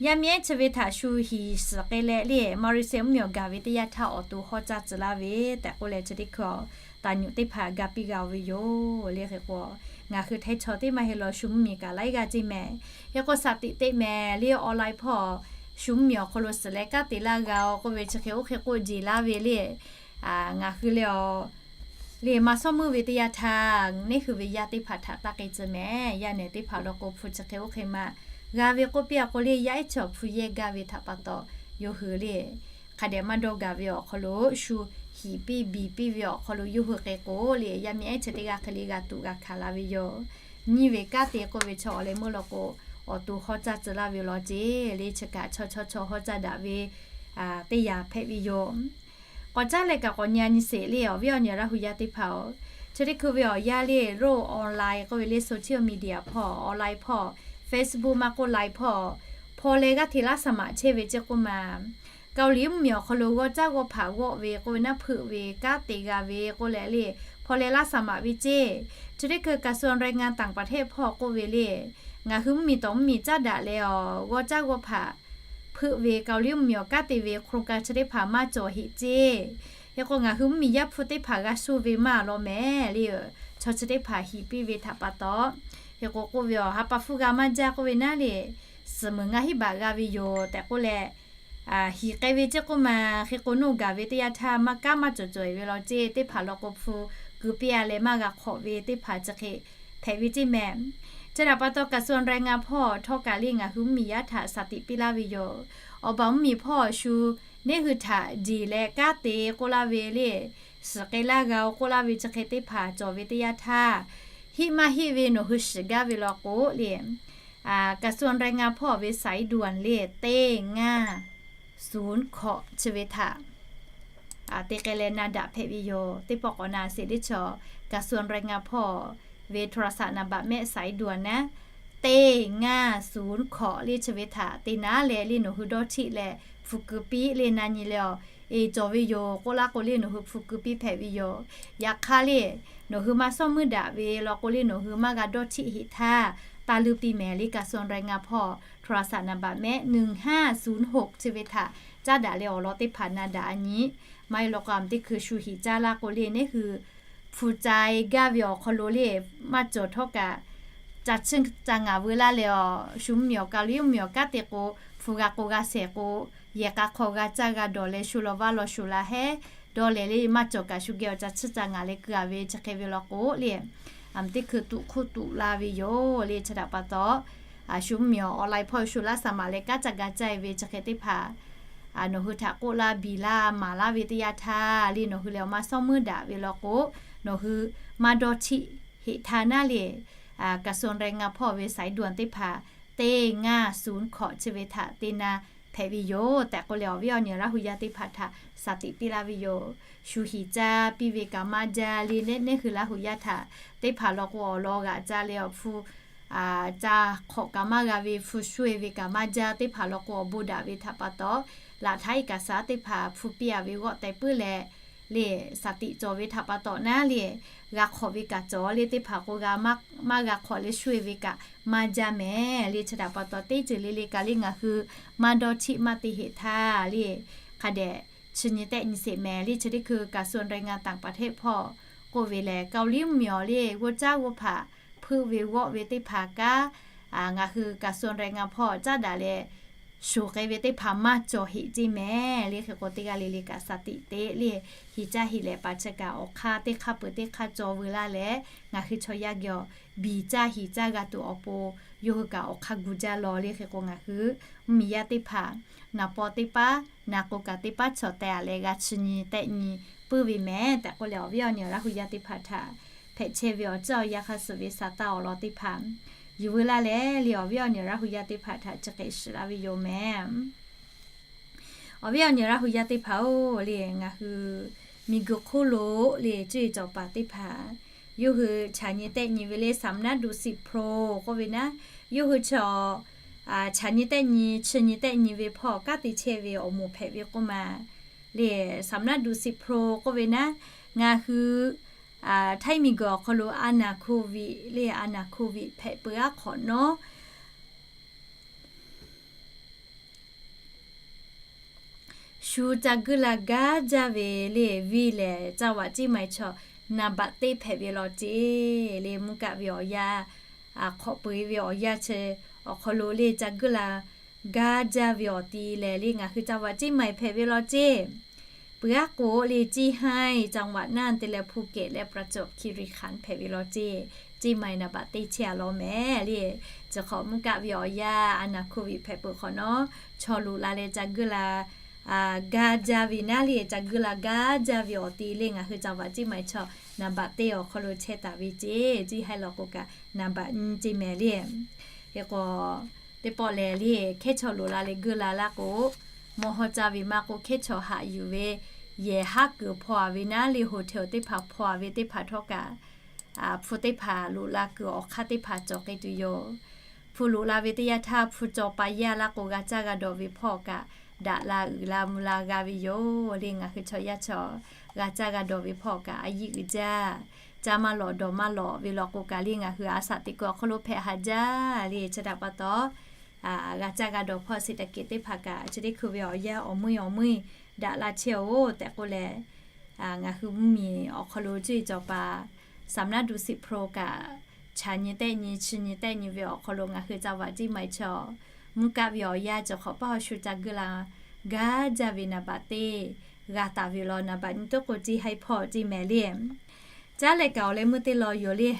yaˇ miˇ ehˉ chi ve htaꞈ shu hiˍ suhˍ k'ai leh le, Malaysia mvuhˇmiˬ awˬ gaˬ ve teˇ yanˇ htaˇ awˬ to hawˉ caˇ tcuh laˇ ve tehꞈ k'oˆ leh, chi teˇ hkui taˍ nyuꞈ teˇ hpaˍ ga piˇ g'a ve yoˬ le. Hk'e k'o, ngaˬ hui htaiˇ chaw teˇ maˇ heˆ law, shu mvuhˇmiˬ kaꞈ laiˉ g'aˇ ceˇ mehˍ. Hk'e k'o, shaˍ tiꞈ teꞈ mehˍ le, online hpawˇ shu mvuhˇmiˬ awˬ hk'aw lo suhˍ leh kanˉ te laˇ g'a-o k'oˆ ve chi hk'e oˇ hk'e k'oˆ jeˬ laˇ ve le. Ngaˬ hui le a le maˇ shawˉ meuˇ ve teˇ yanˇ htaˇ, neˉ hui ve yaˇ teˇ hpaˍ htaꞈ taˇ k'ai tcuh mehˍ. Yaˇ nehˬ teˇ hpaˍ law k'o, hpu chi hk'e oˇ hk'e ma g'a ve k'oˆ piˇ a k'o le, yaˇ ehˉ chi awˬ hpu yehˇ gaˇ ve htaꞈ pa taw, yawˇ hui le hk'a dehꞈ maˇ dawˇ gaˬ ve awˬ hk'aw lo shu hiˍ piˇ biˬ piˇ ve awˬ hk'aw lo yawˇ hui k'ai k'o le, yaˇ miˇ ehˉ chi teˇ g'aˇ hk'e le g'a tuꞈ g'a hkanˍ la ve yoˬ. Nyiˇ ve kanˉ te k'oˆ ve chaw awˬ leh meuˇ law k'o, awˬ to hawˉ caˇ tcuh laˇ ve law ceˇ le. Chi kaꞈ chaw chaw chaw hawˉ caˇ daꞈ ve teˇ yanˇ hpehꞈ ve yoˬ. K'awꞈ caˉ leh kaꞈ k'awꞈ nyi a nyi sheˍ le, awˬ viˉ awˬ nyi Laˇ huˍ yaˇ teˇ hpaˍ-oˬ, chi teˇ hkui ve awˬ yanˇ le, ro online k'oˆ ve le, social media hpawˇ, online hpawˇ, Facebook maˇ k'oˆ, line hpawˇ, hpaw leh g'aˇ hteꞈ laˇ shaˍ maꞈ chehˇ ve ceˇ k'oˆ ma, Kaoˍliˍ mvuhˇmiˬ awˬ hk'aw lo g'awˇ caˉ g'awˇ hpaꞈ g'awˆ ve k'oˆ ve naˉ, hpeuꞈ ve kanˉ te g'a ve k'oˆ leh le, hpaw leh laˇ shaˍ maꞈ ve ceˇ. Chi teˇ hkui กระทรวงแรงงานต่างประเทศ hpawˇ k'oˆ ve le, ngaˬ hui mvuhˇmiˬ tawˍ mvuhˇmiˬ caˉ daꞈ leh awˬ g'awˇ caˉ g'awˇ hpaꞈ hpeuꞈ ve Kaoˍliˍ mvuhˇmiˬ awˬ kanˉ te ve โครงการ chi teˇ hpaˍ maˇ cawˬ heˆ ceˇ. Hk'e k'o, ngaˬ hui mvuhˇmiˬ yaˇ hpu teˇ hpaˍ g'a shuˇ ve maˇ law mehˍ le, chaw chi teˇ hpaˍ hiˍ piˇ ve htaꞈ pa taw. Hk'e k'o k'oˆ ve, awˬ ha pa hpfuhˇ g'a maˇ jaˇ k'oˆ ve naˉ le, suhˍ meunˍ ngaˇ hinˉ baꞈ g'a ve yoˬ tehꞈ k'oˆ leh, hiˍ k'ai ve ceˇ k'oˆ ma. Hk'e k'o, nawˬ gaˬ ve teˇ yanˇ htaˇ maˇ kanˉ maˇ cawˬ cawˬ e ve law ceˇ. Teˇ hpaˍ law k'o, hpu keu piˇ a leh maˇ g'a hk'awꞈ ve teˇ hpaˍ chi hk'e hpehꞈ ve ceˇ mehˍ. Chi htaꞈ pa taw, กระทรวงแรงงาน hpawˇ htawˇ kaꞈ le ngaˬ hui mvuhˇmiˬ yaˇ htaꞈ shaˍ tiꞈ piˇ laˇ ve yoˬ. Awˬ baˬ mvuhˇ miˬ hpawˇ shu neˇ hui htaꞈ diˬ leh kanˉ te k'oˆ laˇ ve le, suhˍ k'ai laˇ g'a-o k'oˆ laˇ ve chi hk'e teˇ hpaˍ cawˬ ve teˇ yanˇ htaˇ, hiˆ maˇ hiˆ ve nawˬ hui shiˍ gaˇ ve law k'o le, กระทรวงแรงงาน hpawˇ ve สายด่วน le, teˇ ngaˇ suˍ hkawꞈ chi ve htaꞈ te k'ai leh na daꞈ hpehꞈ ve yoˬ. Teˇ pawˆ k'awꞈ na sheˍ le chaw, กระทรวงแรงงาน hpawˇ ve โทรศัพท์ นามบัตร mehˆ สายด่วน naˉ, teˇ ngaˇ suˍ hkawꞈ le chi ve htaꞈ te naˉ leh le nawˬ hui dawˇ htiˆ leh hpu keu piˇ le na nyi leh-aˬ, eˬ cawˬ ve yoˬ k'oˆ laˇ k'o le nawˬ hui hpu keu piˇ hpehꞈ ve yoˬ. Yaꞈ hk'aˇ le, nawˬ hui maˇ shawˉ meuˇ daꞈ ve law k'o le nawˬ hui maˇ g'a dawˇ htiˆ heꞈ htaˇ, taˇ leuˇ piˇ mehˍ le กระทรวงแรงงาน hpawˇ โทรศัพท์ นามบัตร mehˆ หนึ่งห้าศูนย์หก chi ve htaꞈ caˉ daꞈ leh awˬ lawn teˇ hpaˍ na daꞈ a nyi. Maˇ heˆ law k'o a teˇ hkui shu hiˍ caˇ laˇ k'o le neˇ hui hpu ca-e gaˇ ve awˬ hk'aw lo le maˇ cawˬ htawˇ kaꞈ, ca chiˇ ca ngaˍ veu laˇ leh-aˬ, shu mvuhˇ miˬ awˬ kaꞈ liˇ mvuhˇ miˬ awˬ kanˉ te k'o, hpu g'a k'o g'a shehˍ k'o, yehˬ k'a hk'aw g'a caˇ g'a dawˬ leh shu law vaˇ law shu la hehˉ dawˇ leh le maˇ cawˬ kaꞈ shu geh awˬ ca chiˇ ca ngaˍ leh keu a ve chi hk'e ve law k'o le, a teˇ hkui tuꞈ hk'oˆ tuꞈ la ve yoˬ le. Chi htaꞈ pa taw, shu mvuhˇ miˬ awˬ online hpawˇ shu laˇ saˍ maˍ leh kanˉ ca g'a caˇ-e ve chi hk'e teˇ hpaˍ nawˬ hui htaꞈ k'oˆ laˇ biˬ laˇ maˍ laˇ ve teˇ yanˇ htaˇ le nawˬ hui lehˬ maˇ shawˉ meuˇ daꞈ ve law k'o, nawˬ hui maˇ dawˇ htiˆ heꞈ htaˇ naˉ le, กระทรวงแรงงาน hpawˇ ve สายด่วน teˇ hpaˍ teˇ ngaˇ suˍ hkawꞈ chi ve htaꞈ te na hpehꞈ ve yoˬ tehꞈ k'oˆ leh awˬ viˉ awˬ nyi Laˇ hu yaˇ teˇ hpaˍ htaꞈ shaˍ tiꞈ piˇ laˇ ve yoˬ. Shu hiˍ caˇ piˇ ve kaꞈ maˇ jaˇ le neˇ neˇ hui Laˇ hu yaˇ htaꞈ teˇ hpaˍ law k'o awˬ lawn g'aꞈ ca leh awˬ hpu ca hk'awꞈ kaꞈ maˇ g'a ve hpu shu-e ve kaꞈ maˇ jaˇ teˇ hpaˍ law k'o awˬ bon daꞈ ve htaꞈ pa taw, laꞈ htaˇ iˉ kaˍ saˍ teˇ hpaˍ hpu piˇ a ve g'awˆ teh puiˉ leh le shaˍ tiꞈ cawˬ ve htaꞈ pa taw naˉ le, g'a hk'awꞈ ve kaꞈ cawˬ le teˇ hpaˍ k'o g'a maˇ g'a hk'awꞈ leh shu-e ve kaꞈ maˇ jaˇ mehˍ le. Chi htaꞈ pa taw teˇ ceuˬ le le kaꞈ le ngaˬ hui maˇ dawˇ htiˆ maˇ te heꞈ htaˇ le, hk'a dehꞈ chi nyi tehˆ nyi sheˍ mehˍ le. Chi teˇ hkui กระทรวงแรงงานต่างประเทศ hpawˇ k'oˆ ve lehˬ เกาหลี mvuhˇ miˬ awˬ le g'oˇ caˉ g'oˇ hpaꞈ hpeuˆ ve g'awˆ ve teˇ hpaˍ kaꞈ, ngaˬ hui กระทรวงแรงงาน hpawˇ caˉ daꞈ leh shoˍ k'ai ve teˇ hpaˍ maˇ cawˬ heꞈ ceˇ mehˍ le. Hk'e k'o teˇ g'aˇ le le kaꞈ shaˍ tiꞈ te le, hiˍ caˇ hiˍ leh paˍ chi kaꞈ awˬ hk'aˇ teˇ hk'aˇ peuˬ teˇ hk'aˇ cawˬ veu laˇ leh, ngaˬ hui chaw yaˇ geh awˬ biˬ caˇ hiˍ caˇ g'a tuˬ awˬ pon yawˇ hui kaꞈ awˬ hk'aˇ gu jaˇ law le. Hk'e k'o ngaˬ hui mvuhˇ miˬ yaˇ teˇ hpaˍ naˍ paw teˇ paˉ naˍ k'o kaꞈ teˇ paˉ cawˬ teh a leh g'a chi nyi tehˆ nyi puiˉ ve mehˍ tehꞈ k'oˆ leh awˬ viˉ awˬ nyi Laˇ hu yaˇ teˇ hpaˍ htaꞈ hpehꞈ chehˇ ve awˬ ciˉ awˬ yanˇ hk'a suhˍ ve shaˍ taˇ awˬ lawn teˇ hpaˍ yuˬ veu laˇ leh le awˬ viˉ awˬ nyi Laˇ hu yaˇ teˇ hpaˍ htaꞈ chi hk'e shiˍ laˇ ve yoˬ mehˍ. Awˬ viˉ awˬ nyi Laˇ hu yaˇ teˇ hpaˍ-oˬ le, ngaˬ hui miˬ guiˬ hk'oˆ lo le cuˇ yiˍ cawˬ paˍ teˇ hpaˍ yawˇ hui chaꞈ nyi tehˆ nyi ve le สำนักดุสิตโพล k'oˆ ve naˉ, yawˇ hui chaw chaꞈ nyi tehˆ nyi chi nyi tehˆ nyi ve hpawˇ kanˉ te chehˇ ve awˬ moˍ hpehꞈ ve k'oˆ ma le. สำนักดุสิตโพล k'oˆ ve naˉ, ngaˬ hui Htaiˇ miˬ guiˬ awˬ hk'aw lo a naˍ โควิด le a naˍ โควิด hpehꞈ peuˬ aˉ hk'awꞈ nawˉ shu ca guˇ la gaˇ jaˇ ve le viˇ lehˬ จังหวัดเชียงใหม่ chaw นับบัตร teˇ hpehꞈ ve law ceˇ le. Mvuhˇ kaˆ ve awˬ yanˇ, hk'awꞈ peu-e ve awˬ yanˇ chi awˬ hk'aw lo le ca guˇ la gaˇ jaˇ ve awˬ ti lehˬ le ngaˬ hui จังหวัดเชียงใหม่ hpehꞈ ve law ceˇ. Peuˬ aˉ k'o le เชียงราย จังหวัดน่าน te leh ภูเก็ต leh ประจวบคีรีขันธ์ hpehꞈ ve law ceˇ. เชียงใหม่ นับบัตร teˇ chehˇ a law mehˍ le. Chi hk'awꞈ mvuhˇ kaˆ ve awˬ yanˇ a naˍ โควิด hpehꞈ peuˬ hk'awꞈ nawˉ chaw loꞈ la leh ca guˇ la gaˇ jaˇ ve naˉ le ca guˇ la gaˇ jaˇ ve awˬ ti le ngaˬ hui จังหวัดเชียงใหม่ chaw นับบัตร teˇ awˬ hk'aw lo chehˇ taˍ ve ceˇ. Ceˇ haiˉ law k'o kaꞈ นับบัตร nyi ceˇ mehˍ le. Hk'e k'o teˇ pawˆ lehˬ le hkehˉ chaw loꞈ la leh guˇ la laˇ k'o, mawˇ hawˇ caˇ ve maˇ k'o hkehˉ chaw haꞈ yuˬ ve yehˬ haˉ kuiˬ hpaw a ve naˉ le hotel teˇ hpaˍ hpaw a ve teˇ hpaˍ htawˇ kaꞈ hpu teˇ hpaˍ loꞈ la kuiˬ awˬ hk'aˇ teˇ hpaˍ cawˬ k'ai tuˬ yoˬ. Hpu loꞈ la ve teˇ yanˇ htaˇ hpu caw pa yaˇ laˇ k'o g'a caˇ g'a dawˬ ve hpawˇ kaꞈ daꞈ la uiˍ la mvuh la g'a ve yoˬ le. Ngaˬ hui chaw yaˇ chaw g'a caˇ g'a dawˬ ve hpawˇ kaꞈ a yiˇ uiˍ jaˇ. Caˇ maˇ lawꞈ dawˬ maˇ lawꞈ ve law k'o kaꞈ le ngaˬ hui a shaꞈ teꞈ kuiˬ awˬ hk'aw lo hpehꞈ haꞈ jaˇ le. Chi htaꞈ pa taw g'a caˇ g'a dawˬ hpawˇ เศรษฐกิจ teˇ hpaˍ kaꞈ chi teˇ hkui ve awˬ yanˇ awˬ meuˇ awˬ meuˇ daꞈ la chehˇ-oˬ tehꞈ k'oˆ leh, ngaˬ hui mvuhˇ miˬ awˬ hk'aw lo cuˇ yiˍ cawˬ paˍ สำนักดุสิตโพล kaꞈ chaꞈ nyi tehˆ nyi chi nyi tehˆ nyi ve awˬ hk'aw lo ngaˬ hui จังหวัดเชียงใหม่ chaw mvuhˇ kaˆ ve awˬ yanˇ cawˬ hk'awꞈ paˇ haw shu ca guˇ la gaˇ jaˇ ve นับบัตร teˇ g'a taˍ ve law นับบัตร nyi toˉ k'o ceˇ haiˉ hpawˇ ceˇ mehˍ le. Caˉ leh kaꞈ awˬ leh meuˇ teˇ law yoˬ le.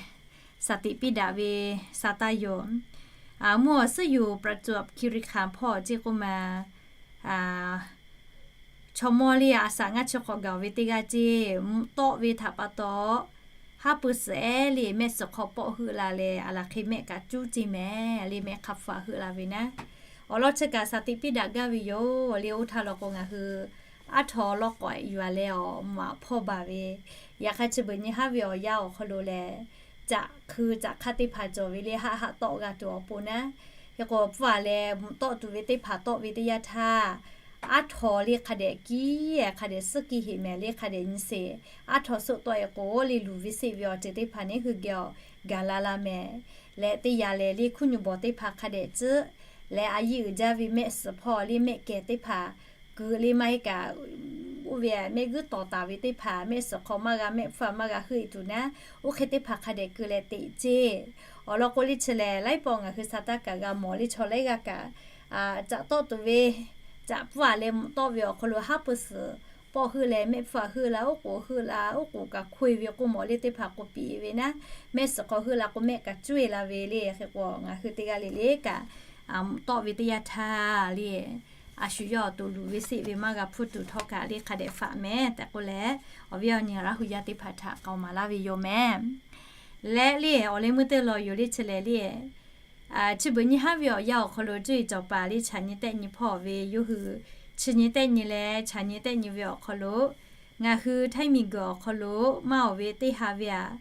Shaˍ tiꞈ piˇ daꞈ ve sha taˇ yoˬ. Mvuhˇ awˬ suhˉ yoˬ ประจวบคีรีขันธ์ hpawˇ ceˇ k'oˆ ma, chaw mawˇ le a shaꞈ ngaˇ chi hk'awꞈ gaˬ ve teˇ g'aˇ ceˇ, mvuhˇ tawˆ ve htaꞈ pa taw, haˉ pui suhˍ ehˉ le mehˆ suhˍ hk'aw pawˆ heuˆ la leh, a laˬ hk'e mehˆ kaꞈ cuˉ ceˇ mehˍ le, mehˆ hk'a hpu heuˆ la ve naˉ. Awˬ lawn chi kaꞈ shaˍ tiꞈ piˇ daꞈ gaˇ ve yoˬ le. Oˇ htaˇ law k'o ngaˬ hui aˉ htaw lawˇ k'awꞈ yuˬ a leh awˬ maꞈ hpawˇ baˬ ve, yaꞈ hk'aˇ chi beuꞈ nyi haˉ ve awˬ yanˇ awˬ hk'aw lo lehˬ, caꞈ hkui caꞈ hk'aˇ teˇ hpaˍ cawˬ ve le, haˆ haˆ tawˆ g'a tuˬ awˬ pon naˉ. Hk'e k'o, pfuhˇ a leh mvuhˇ tawˆ tuˬ ve teˇ hpaˍ tawˆ ve teˇ yanˇ htaˇ, aˉ htaw le hk'a dehꞈ kiˇ, hk'a dehꞈ suhˉ kiˇ heꞈ mehˍ le, hk'a dehꞈ nyi sheˍ. Aˉ htaw suhˆ tawˆ e k'o le, luˬ ve seˆ ve awˬ ceuˬ teˇ hpaˍ neˉ hui geh awˬ gaˬ la la mehˍ. Leh teˇ yanˇ lehˬ le, hkuˇ nyi bawˬ teˇ hpaˍ hk'a dehꞈ tcuhˉ. Leh a yiˇ uiˍ jaˇ ve mehˆ suhˍ hpawˇ le mehˆ kehˬ teˇ hpaˍ keu le maˇ heˆ kaꞈ, oˇ ve mehˆ g'uiˇ tawˍ taˍ ve teˇ hpaˍ mehˆ suhˍ hk'aw maˇ g'a, mehˆ hpfuhˇ maˇ g'a heuˆ e tuˬ naˉ, oˇ hk'e teˇ hpaˍ hk'a dehꞈ keu leh teꞈ ceˇ. Awˬ lawn k'o le chi lehˬ, laiˉ pawˆ ngaˬ hui sa taˇ kaꞈ g'a mawˬ le, chaw laiˉ g'aˇ kaꞈ caꞈ tawˆ tuˬ ve, caꞈ pfuhˇ a leh mvuhˇ tawˆ ve awˬ hk'aw lo haˉ pui suhˍ pawˆ heuˆ leh mehˆ hpfuhˇ heuˆ la, oˉ k'oˍ heuˆ la, oˉ k'oˍ kaꞈ hkoˇ e ve k'oˆ mawˬ le teˇ hpaˍ k'oˆ piˇ ve naˉ, mehˆ suhˍ hk'aw heuˆ la k'o mehˆ kaꞈ cuˉ e la ve le. Hk'e k'o ngaˬ hui teˇ g'aˇ le le kaꞈ, mvuhˇ tawˆ ve teˇ yanˇ htaˇ le, a shu yawˇ awˬ to luˬ ve seˆ ve maˇ g'a hpuˇ tuˬ htawˇ kaꞈ le hk'a dehꞈ faꞈ mehˍ tehꞈ k'oˆ leh, awˬ viˉ awˬ nyi Laˇ hu yaˇ teˇ hpaˍ htaꞈ k'aoˍ maˍ laˇ ve yoˬ mehˍ. Leh le awˬ leh meuˇ teˇ law yoˬ le chi lehˬ le, chi beuꞈ nyi haˉ ve awˬ yanˇ awˬ hk'aw lo cuˇ yiˍ cawˬ paˍ le chaꞈ nyi tehˆ nyi hpawˇ ve yoˇ hui, chi nyi tehˆ nyi leh chaꞈ nyi tehˆ nyi ve awˬ hk'aw lo, ngaˬ hui Htaiˇ miˬguiˬ awˬ hk'aw lo maˇ oˬ ve teˇ ha ve aꞈ,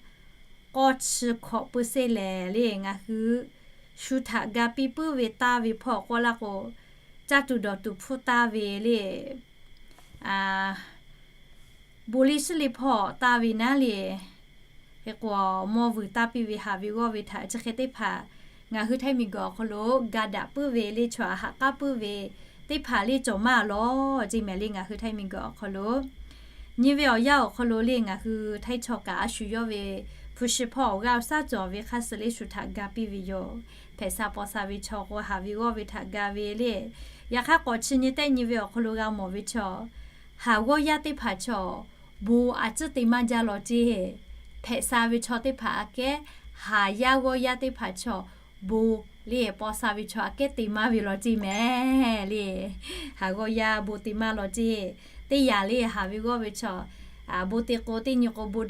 k'awˇ chi hkawꞈ pui seˆ lehˬ le ngaˬ hui shu htaꞈ ga piˇ puiˉ ve taˇ ve hpawˇ k'oˆ laˇ k'o, caˇ tuˬ dawˬ tuˬ hpfuhˇ taˇ ve le, bon liˇ shiˉ liˇ hpawˇ taˇ ve naˉ le. Hk'e k'o, mawˇ vuiˬ taˇ piˇ ve haꞈ ve g'awˇ ve htaꞈ chi hk'e teˇ hpaˍ ngaˬ hui Htaiˇ miˬguiˬ awˬ hk'aw lo ga daꞈ puiˉ ve le, chaw aꞈ haꞈ k'aˉ puiˉ ve teˇ hpaˍ le cawˬ maˇ lawˬ ceˇ mehˍ le ngaˬ hui Htaiˇ miˬguiˬ awˬ hk'aw lo. Nyi ve awˬ yanˇ awˬ hk'aw lo le ngaˬ hui Htaiˇ chaw kaꞈ a shu yawˇ ve hpu shi hpawˇ awˬ g'aˇ awˬ shaˉ cawˬ ve hk'a suh le shu htaꞈ ga piˇ ve yoˬ. Hpehꞈ sha paw sha ve chaw k'o haꞈ ve g'awˇ ve htaꞈ ga ve le. Yaꞈ hk'aˇ k'awꞈ chi nyi tehˆ nyi ve awˬ hk'aw lo g'a mawˬ ve chaw, haˍ g'awˇ yaˇ teˇ hpaˍ chaw bon a ciˉ te maˇ jaˇ lawˬ ceˇ. Hpehꞈ sha ve chaw teˇ hpaˍ aꞈ kehˉ, haˍ yaˇ g'awˇ yaˇ teˇ hpaˍ chaw bon le paw sha ve chaw aꞈ kehˉ te maˇ ve lawˬ ceˇ mehˍ le. Haˍ g'awˇ yaˇ bon te maˇ lawˬ ceˇ. Teˇ yanˇ le haˍ ve g'awˇ ve chaw, bon te k'o teˇ nyi k'o, bon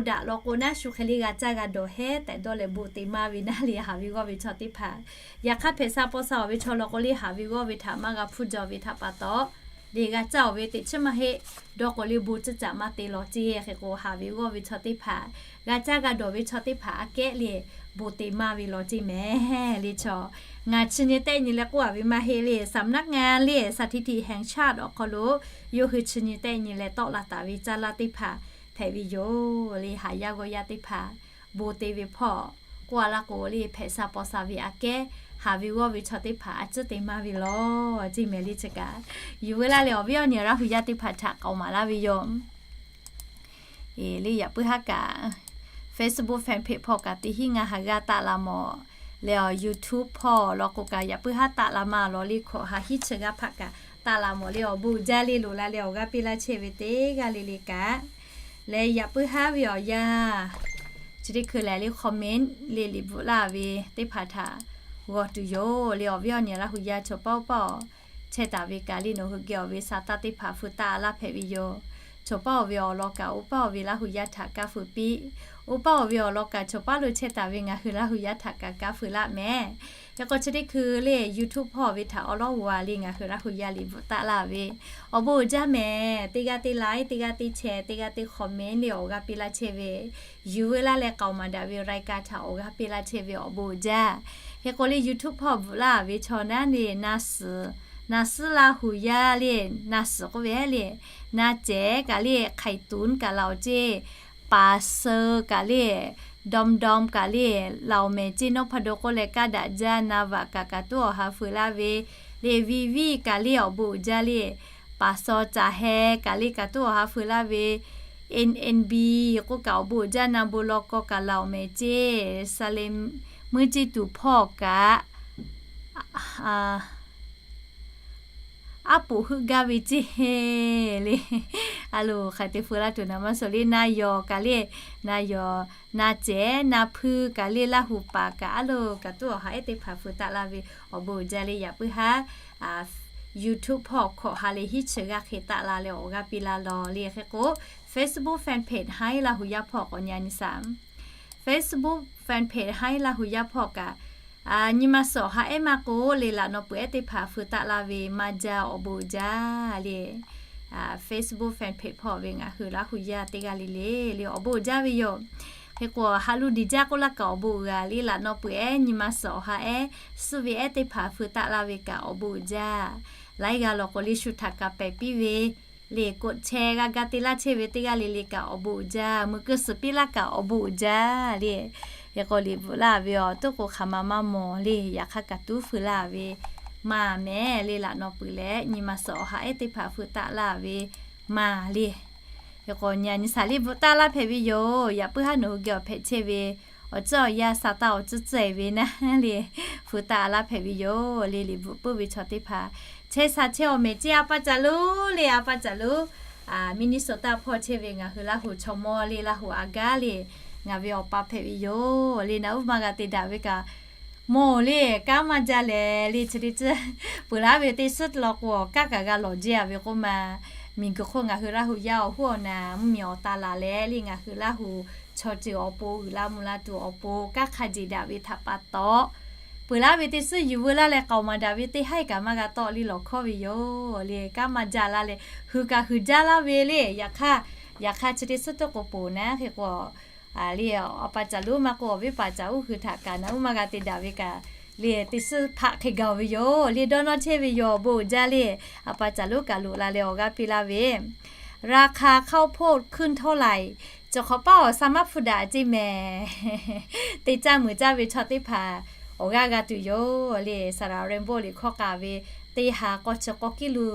daꞈ lawˬ k'o naˉ shu hk'e le g'a caˇ g'a dawˬ hehˉ tehꞈ dawˇ leh bon te maˇ ve naˉ le haˍ ve g'awˇ ve chaw teˇ hpaˍ. Yaꞈ hk'aˇ hpehꞈ sha paw sha awˬ ve chaw law k'o le haˍ ve g'awˇ ve htaꞈ maˇ g'a hpuˇ jaw ve htaꞈ pa taw, le g'a caˇ awˬ ve teꞈ chiˉ maˇ heˆ. Dawˇ k'o le bon ciˇ caꞈ maˇ te lawˬ ceˇ. Hk'e k'o haˍ ve g'awˇ ve chaw teˇ hpaˍ, g'a caˇ g'a dawˬ ve chaw teˇ hpaˍ aꞈ kehˉ le bon te maˇ ve lawˬ ceˇ mehˍ le chaw. Ngaˬ chi nyi tehˆ nyi leh k'oˆ a ve maˇ heˆ le, สำนักงาน le สถิติแห่งชาติ awˬ hk'aw lo, yawˇ hui chi nyi tehˆ nyi leh tawˆ la taˍ ve caˇ laˇ teˇ hpaˍ hpehꞈ ve yoˬ le. Haˍ yaˇ g'awˇ yaˇ teˇ hpaˍ bon te ve hpawˇ k'oˆ a laˇ k'o le hpehꞈ sha paw sha ve aꞈ kehˉ, haˍ ve g'awˇ ve chaw teˇ hpaˍ a ciˉ te maˇ ve lawˬ ceˇ mehˍ le chi kaꞈ. Yuˬ veu laˇ leh awˬ viˉ awˬ nyi Laˇ hu yaˇ teˇ hpaˍ htaꞈ k'aoˍ maˍ laˇ ve yoˬ. Le yaꞈ puiˉ haˉ kaꞈ Facebook fan page hpawˇ kaꞈ teˇ hinˉ ngaˬ ha g'aˇ taˆ la mawˬ leh awˬ YouTube hpawˇ law k'o kaꞈ yaꞈ puiˉ haˉ taˆ la maˇ lawˬ le hkawꞈ ha hiˉ chi g'aˇ hpaˆ kaꞈ taˆ la mawˬ le awˬ bon uiˍ jaˇ le loˍ la leh awˬ g'aˇ piˇ laˇ chehˇ ve teˇ g'aˇ le le kaꞈ. Leh yaꞈ puiˉ haˉ ve awˬ yanˇ chi teˇ hkui lehˬ le comment le liꞈ bvuhꞈ laˇ ve teˇ hpaˍ htaꞈ g'aw tuˬ yoˬ le. Awˬ viˉ awˬ nyi Laˇ hu yaˇ chaw paˉ oˇ paˉ awˬ chehˇ taˍ ve kaꞈ le nawˬ hui geh awˬ ve sa taˇ teˇ hpaˍ feu taˇ laˇ hpehꞈ ve yoˬ. Chaw paˉ awˬ ve awˬ lawn kaꞈ oˇ paˉ awˬ ve Laˇ hu yaˇ htaꞈ kaˇ feu piˇ. Oˇ paˉ awˬ ve awˬ lawn kaꞈ chaw paˉ lo chehˇ taˍ ve ngaˬ hui Laˇ hu yaˇ htaꞈ kaꞈ kaˇ feu laˇ mehˍ. Hk'e k'o chi teˇ hkui le YouTube hpawˇ ve htaꞈ awˉ lawˉ g'aw a le ngaˬ hui Laˇ hu yaˇ liꞈ bvuhꞈ taˆ laˇ ve awˬ bon uiˍ jaˇ mehˍ. Teˇ g'aˇ teˇ like, teˇ g'aˇ teˇ share, teˇ g'aˇ teˇ comment le awˬ g'aˇ piˇ laˇ chehˇ ve, yuˬ veu laˇ leh k'aoˍ maˍ daꞈ ve รายการ htaꞈ awˬ g'aˇ piˇ laˇ chehˇ ve awˬ bon uiˍ jaˇ. Hk'e k'o le YouTube hpawˇ bvuhꞈ laˇ ve chaw naˉ le, na suhˍ, na suhˍ Laˇ hu yaˇ le, na suhˍ k'oˆ ve le, na cehˬ kaꞈ le ไข่ตุ๋น kaꞈ laˬ ceˇ, paˍ seuˍ kaꞈ le, dawˇ dawˇ kaꞈ le, laˬ mehˍ ceˇ. Nawˉ hpa do k'oˆ leh kaˇ daꞈ jaˇ na vaꞈ kaꞈ kaꞈ tuˉ awˬ ha feu laˇ ve le, viˇ viˇ kaꞈ le awˬ bon uiˍ jaˇ le, paˍ saw caˍ heh kaꞈ le kaꞈ tuˉ awˬ ha feu laˇ ve, NNB k'oˆ kaꞈ awˬ bon uiˍ jaˇ. Na bon law kaw kaꞈ laˬ mehˍ ceˇ, sa le muiˇ ceˇ tuˬ hpawˇ kaꞈ aˉ poꞈ heuˆ gaˇ ve ceˇ le. A loˬ hk'aˬ te feu laˇ tuˬ na maˇ suh le, na yawˬ kaꞈ le, na yawˬ, na cehˬ na hpuiˇ kaꞈ le, Laˇ hu paˍ kaꞈ a loˬ kaꞈ tuˉ awˬ ha ehˉ teˇ hpaˍ feu taˆ laˇ ve awˬ bon uiˍ jaˇ le. Yaꞈ puiˉ haˉ YouTube hpawˇ hkawꞈ ha leh hiˉ chi g'aˇ hk'e taˆ la leh awˬ g'aˇ piˇ laˇ lawˬ le. Hk'e k'o, Facebook fan page Haiˉ Laˇ hu yaˇ hpawˇ k'awꞈ nyi a nyi saˍ. Facebook fan page Haiˉ Laˇ hu yaˇ hpawˇ kaꞈ, nyi ma suhˍ awˬ ha ehˉ maˇ k'o le, laꞈ naw peuˬ ehˉ teˇ hpaˍ feu taˆ laˇ ve maˇ jaˇ, awˬ bon uiˍ jaˇ le. Facebook fan page hpawˇ ve ngaˬ hui Laˇ hu yaˇ teˇ g'aˇ le le le awˬ bon uiˍ jaˇ ve yoˬ. Hk'e k'o, ha lu diˬ jaˇ k'oˆ laˇ kaꞈ awˬ bon uiˍ g'a le, laꞈ naw peuˬ ehˉ nyi ma suhˍ awˬ ha ehˉ suhˉ ve ehˉ teˇ hpaˍ feu taˆ laˇ ve kaꞈ awˬ bon uiˍ jaˇ. Laiˉ g'aˇ lawˬ k'o le shu htaꞈ kaꞈ pehˬ piˇ ve le, กดแชร์ g'a ga te laˇ chehˇ ve teˇ g'aˇ le le kaꞈ awˬ bon uiˍ jaˇ. Mui keu suhˍ piˇ laˇ kaꞈ awˬ bon uiˍ jaˇ le. Hk'e k'o, liꞈ bvuhꞈ laˇ ve awˬ toˆ k'o hk'aˬ ma maˇ mawˬ le. Yaꞈ hk'aˇ kaꞈ tuˉ feu laˇ ve maˇ mehˍ le, laꞈ naw peuˬ leh nyi ma suhˍ awˬ ha ehˉ teˇ hpaˍ feu taˆ laˇ ve maˇ le. Hk'e k'o, nyi a nyi saˍ liꞈ bvuhꞈ taˆ laˇ hpehꞈ ve yoˬ. Yaꞈ puiˉ haˉ nawˬ hui geh awˬ hpehꞈ chehˇ ve awˬ ceuˬ awˬ yanˇ sa taˇ awˬ ceuˬ cehˬ ve naˉ le, feu taˆ laˇ hpehꞈ ve yoˬ le. Liꞈ bvuhꞈ puiˉ ve chaw teˇ hpaˍ chehˇ sha chehˇ awˬ mehˍ ceˇ. A pa caˬ lonˉ le, a pa caˬ lonˉ, Minnesota hpawˇ chehˇ ve ngaˬ hui Laˇ hu chaw mawˇ le, Laˇ hu a gaˇ le, ngaˬ ve awˬ pa hpehꞈ ve yoˬ le. Naꞈ uˉ maˇ g'a te daꞈ ve kaꞈ mawˬ le, kanˉ maˇ jaˇ leh le, chi teˇ ceuˬ peuˬ laˇ ve teˇ suhˉ law k'o, kanˉ kaꞈ g'a lawˬ jehˇ a ve k'oˆ ma, miˬguiˬ hk'oˆ ngaˬ hui Laˇ hu yaˇ awˬ hoˉ awˬ naˍ mvuhˇmiˬ awˬ ta laˬ leh le, ngaˬ hui Laˇ hu chaw ceuˬ awˬ pon uiˍ la mvuh la tuˬ awˬ pon kanˉ hk'a jeˬ daꞈ ve htaꞈ pa taw, peuˬ laˇ ve teˇ suhˉ yuˬ veu laˇ leh k'aoˍ maˍ daꞈ ve teˇ haiˉ kaꞈ maˇ g'a tawˆ le lawˬ hkawˉ ve yoˬ le. Kanˉ maˇ jaˇ laˇ leh, hui kaꞈ hui jaˇ laˇ ve le. Yaꞈ hk'aˇ, yaꞈ hk'aˇ chi teˇ suhˉ toˆ k'o poˬ naˉ. Hk'e k'o, a le, a pa caˬ lonˉ maˇ k'o, awˬ viˉ paˍ caˬ uˉ hui htaꞈ kaꞈ naꞈ uˉ maˇ g'a te daꞈ ve kaꞈ le, teˇ suhˉ hpaˆ hk'e gaˬ ve yoˬ le. Dawˇ nawˇ chehˇ ve yoˬ, awˬ bon uiˍ jaˇ le. A pa caˬ lonˉ kaꞈ loꞈ la leh awˬ g'aˇ piˇ laˇ ve ราคาข้าวโพดขึ้นเท่าไหร่ cawˬ hk'awꞈ paˇ awˬ sa maˉ hpu daꞈ ceˇ mehˍ. Te caˇ muiˬ caˇ ve chaw teˇ hpaˍ awˬ g'aˇ g'a tuˬ yoˬ le. Saˍ laˍ Renbo liꞈ hkawˇ k'a ve teˇ ha k'awˇ chi k'awˇ kiˇ lu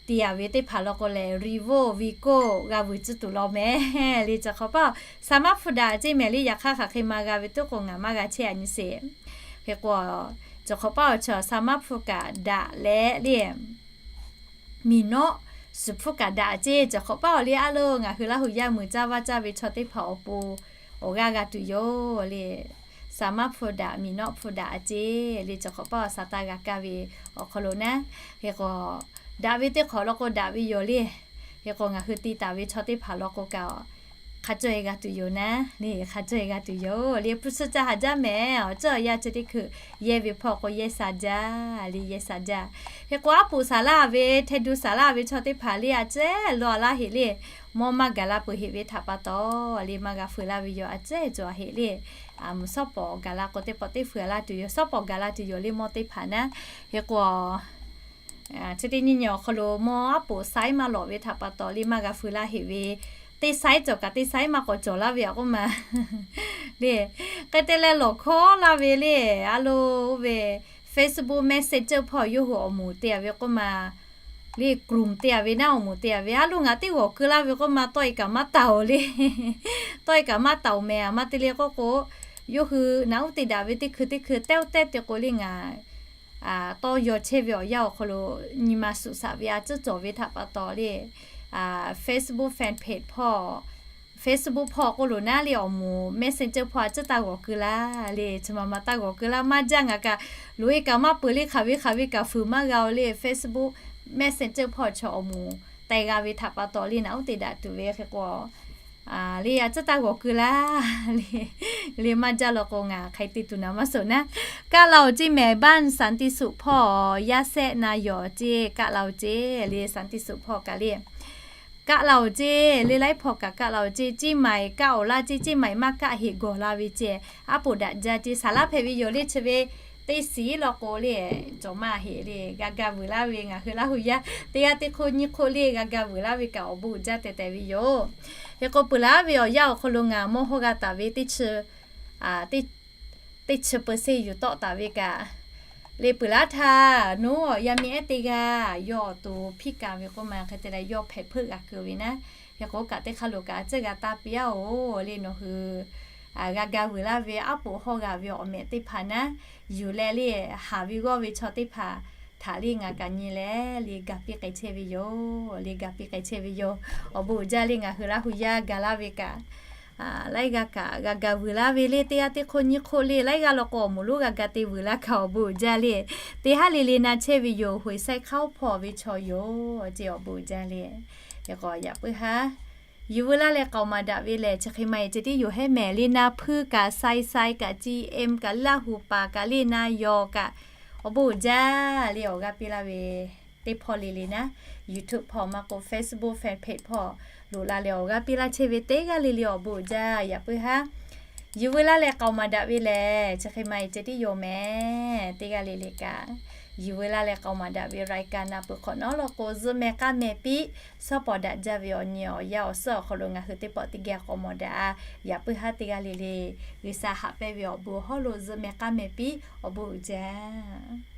te a ve teˇ hpaˍ law k'o lehˬ, Revo, Vigo g'a vuiˬ tcuh tuˬ law mehˍ le. Cawˬ hk'awꞈ paˇ awˬ sa maˉ hpu daꞈ ceˇ mehˍ le. Yaꞈ hk'aˇ hk'aˬ hk'e ma g'a ve toˆ k'o, ngaˬ maˇ g'a chehˇ a nyi sheˍ. Hk'e k'o, cawˬ hk'awꞈ paˇ awˬ chi awˬ sa maˉ hpu kaꞈ daꞈ leh le, miˬ nawˉ suhˍ hpu kaꞈ daꞈ ceˇ. Cawˬ hk'awꞈ paˇ awˬ le a lo ngaˬ hui Laˇ hu yaˇ muiˬ caˇ vaˇ caˇ ve chaw teˇ hpaˍ awˬ pon awˬ g'aˇ g'a tuˬ yoˬ le. Sa maˉ hpu daꞈ, miˬ nawˉ hpu daꞈ a ceˇ le. Cawˬ hk'awꞈ paˇ awˬ sa taˇ g'a kaˇ ve awˬ hk'aw lo naˉ. Hk'e k'o, daꞈ ve teˇ hk'awꞈ law k'o daꞈ ve yoˬ le. Hk'e k'o, ngaˬ hui te taˍ ve chaw teˇ hpaˍ law k'o kaꞈ hk'a caweh g'a tuˬ yoˬ naˉ le, hk'a caweh g'a tuˬ yoˬ le. Hpu suhˆ caˇ haˍ jaˇ mehˍ. Awˬ ceuˬ awˬ yanˇ chi teˇ hkui yehˇ ve hpawˇ k'o yehˇ sha jaˇ le, yehˇ sha jaˇ. Hk'e k'o, aˉ poꞈ saˍ laˇ ve, hteh du saˍ laˇ ve chaw teˇ hpaˍ le, a cehˉ law a laˇ heꞈ le. Mawˇ maˇ gaˬ la peuˬ heꞈ ve htaꞈ pa taw le, maˇ g'a feu laˇ ve yoˬ. A cehˉ cawˬ a heꞈ le. Mvuhˬ shawˉ pawˍ gaˬ la k'o teˇ pawˆ teˇ feu a laˇ tuˬ yoˬ. Shawˉ pawˍ gaˬ la tuˬ yoˬ le, mawˇ teˇ hpaˍ naˉ. Hk'e k'o, chi teˇ nyi nyi awˬ hk'aw lo mawˇ aˉ poꞈ saiˉ maˇ lawꞈ ve htaꞈ pa taw le, maˇ g'a feu laˇ heꞈ ve, teˇ saiˉ cawˬ kaꞈ teˇ saiˉ maˇ k'awꞈ cawˬ laˇ ve a k'oˆ ma le. Hk'e te leh lawˬ hkawˉ laˇ ve le, a lo ve Facebook Messenger hpawˇ yawˇ hui awˬ moˍ te a ve k'oˆ ma le, Chrome te a ve naˉ awˬ moˍ te a ve, a lo ngaˬ teˇ g'awˬ keu laˇ ve k'oˆ ma, tawˆ e kaꞈ maˇ taˍ oˬ le. Tawˆ e kaꞈ maˇ taˍ oˬ mehˍ. A ma te le k'oˆ k'o, yawˇ hui naꞈ uˉ te daꞈ ve teˇ hkui teˇ hkui teˇ oˇ tehˇ te k'o le ngaˬ tawˇ yaw chehˇ ve awˬ yanˇ awˬ hk'aw lo nyi ma suꞈ shaꞈ ve a ceuˬ cawˬ ve htaꞈ pa taw le, Facebook fan page hpawˇ, Facebook hpawˇ k'oˆ lo naˉ le, awˬ moˍ Messenger hpawˇ a ceuˬ taˇ g'awˬ keu laˇ le. Chi ma ma taˇ g'awˬ keu laˇ, maˇ jaˇ ngaˬ kaꞈ loꞈ e kaꞈ maˇ peuˬ le, hk'aˬ ve hk'aˬ ve kaꞈ fuiˍ maˇ g'a oˬ le. Facebook Messenger hpawˇ chaw awˬ moˍ teh g'a ve htaꞈ pa taw le naꞈ uˉ te daꞈ tuˬ ve hk'e k'o le, a ceuˬ taˇ g'awˬ keu laˇ le. Le maˇ jaˇ law k'o ngaˬ hk'aˬ hk'e te tuˬ naˍ maˇ suhˍ naˉ. Kaˆ la oˬ ceˇ mehˍ, บ้านสันติสุข hpawˇ yaˇ sehˆ na yawˬ ceˇ, kaˆ la oˬ ceˇ le, สันติสุข hpawˇ kaꞈ le. Kaˆ la oˬ ceˇ le, laiˉ hpawˇ kaꞈ kaˆ la oˬ ceˇ. Ceˇ maiˍ kaˆ awˬ laˇ ceˇ, ceˇ maiˍ maˇ kaˆ heꞈ gawˬ la ve ceh, aˉ poꞈ daꞈ jaˇ ceˇ. Saˍ laˇ hpehꞈ ve yoˬ le. Chi ve teˇ shiˍ law k'o le, cawˬ maˇ heꞈ le, g'a ga vuiˬ laˇ ve ngaˬ hui Laˇ hu yaˇ teˇ g'aˇ teˇ hk'oˆ nyiˇ hk'oˆ le g'a ga vuiˬ laˇ ve kaꞈ awˬ bon uiˍ jaˇ tehꞈ tehꞈ ve yoˬ. Hk'e k'o, peuˬ laˇ ve awˬ yanˇ awˬ hk'aw lo ngaˬ mawˇ hawˇ g'a taˍ ve teˇ chi teˇ chi เปอร์เซ็นต์ yuˬ tawˆ taˍ ve kaꞈ le, peuˬ laˇ htaˇ nawˬ awˬ yaˇ miˇ ehˉ teˇ g'aˇ yawˇ awˬ to hpiˇ kaˍ ve k'oˆ ma, hk'e te leh yawˇ hpehꞈ hpeuˆ g'a keu ve naˉ. Hk'e k'o, kaꞈ teˇ hk'aˇ lo kaꞈ a ceuˬ g'a taˇ piˇ a oˬ le. Nawˬ hui g'a ga vuiˬ laˇ ve aˉ poꞈ hawˇ g'a ve awˬ mehꞈ teˇ hpaˍ naˉ, yuˬ leh le, haˍ ve g'awˇ ve chaw teˇ hpaˍ htaꞈ le ngaˬ kaꞈ nyi leh le, ga piˇ k'ai chehˇ ve yoˬ le, ga piˇ k'ai chehˇ ve yoˬ. Awˬ bon uiˍ jaˇ le, ngaˬ hui Laˇ hu yaˇ ga laˇ ve kaꞈ Laiˉ g'aˇ kaꞈ g'a ga vuiˬ laˇ ve le, teˇ g'aˇ teˇ hk'oˆ nyiˇ hk'oˆ le, laiˉ g'aˇ law k'o awˬ moˍ lonˉ g'a ga te vuiˬ laˇ kaꞈ awˬ bon uiˍ jaˇ le. Teˇ haˉ le le na chehˇ ve yoˬ, หัวไชเท้า hpawˇ ve chaw yoˬ ce, awˬ bon uiˍ jaˇ le. Yaꞈ k'aw yaꞈ puiˉ haˉ, yuˬ veu laˇ leh k'aoˍ maˍ daꞈ ve lehˬ, chi hk'e ma e ceh tiˉ yoˬ hehˉ mehˍ le. Na hpuiˇ kaꞈ, sai sai kaꞈ, ci em kaꞈ, laˇ hu paˍ kaꞈ le, na yawˬ kaꞈ, awˬ bon uiˍ jaˇ le. Awˬ g'aˇ piˇ laˇ ve teˇ hpawˇ le le naˉ, YouTube hpawˇ maˇ k'o Facebook fan page hpawˇ loꞈ la leh awˬ g'aˇ piˇ laˇ chehˇ ve teˇ g'aˇ le le awˬ bon uiˍ jaˇ. Yaꞈ puiˉ haˉ, yuˬ veu laˇ leh k'aoˍ maˍ daꞈ ve lehˬ, chi hk'e ma e ceh tiˉ yoˬ mehˍ. Teˇ g'aˇ le le kaꞈ yuˬ veu laˇ leh k'aoˍ maˍ daꞈ ve รายการ na peuˬ hk'awꞈ nawˉ law k'o, zuhˆ meh k'aˉ meh piˇ shawˉ pawˍ daꞈ jaˇ ve awˬ nyi awˬ yaˇ awˬ suhˉ awˬ hk'aw lo ngaˬ hui teˇ pawˆ teˇ geh k'aoˍ maˍ daꞈ-a. Yaꞈ puiˉ haˉ teˇ g'aˇ le le G'uiˬsha haꞈ pehnˇ ve awˬ bon hawˉ lo zuhˆ meh k'aˉ meh piˇ, awˬ bon uiˍ jaˇ.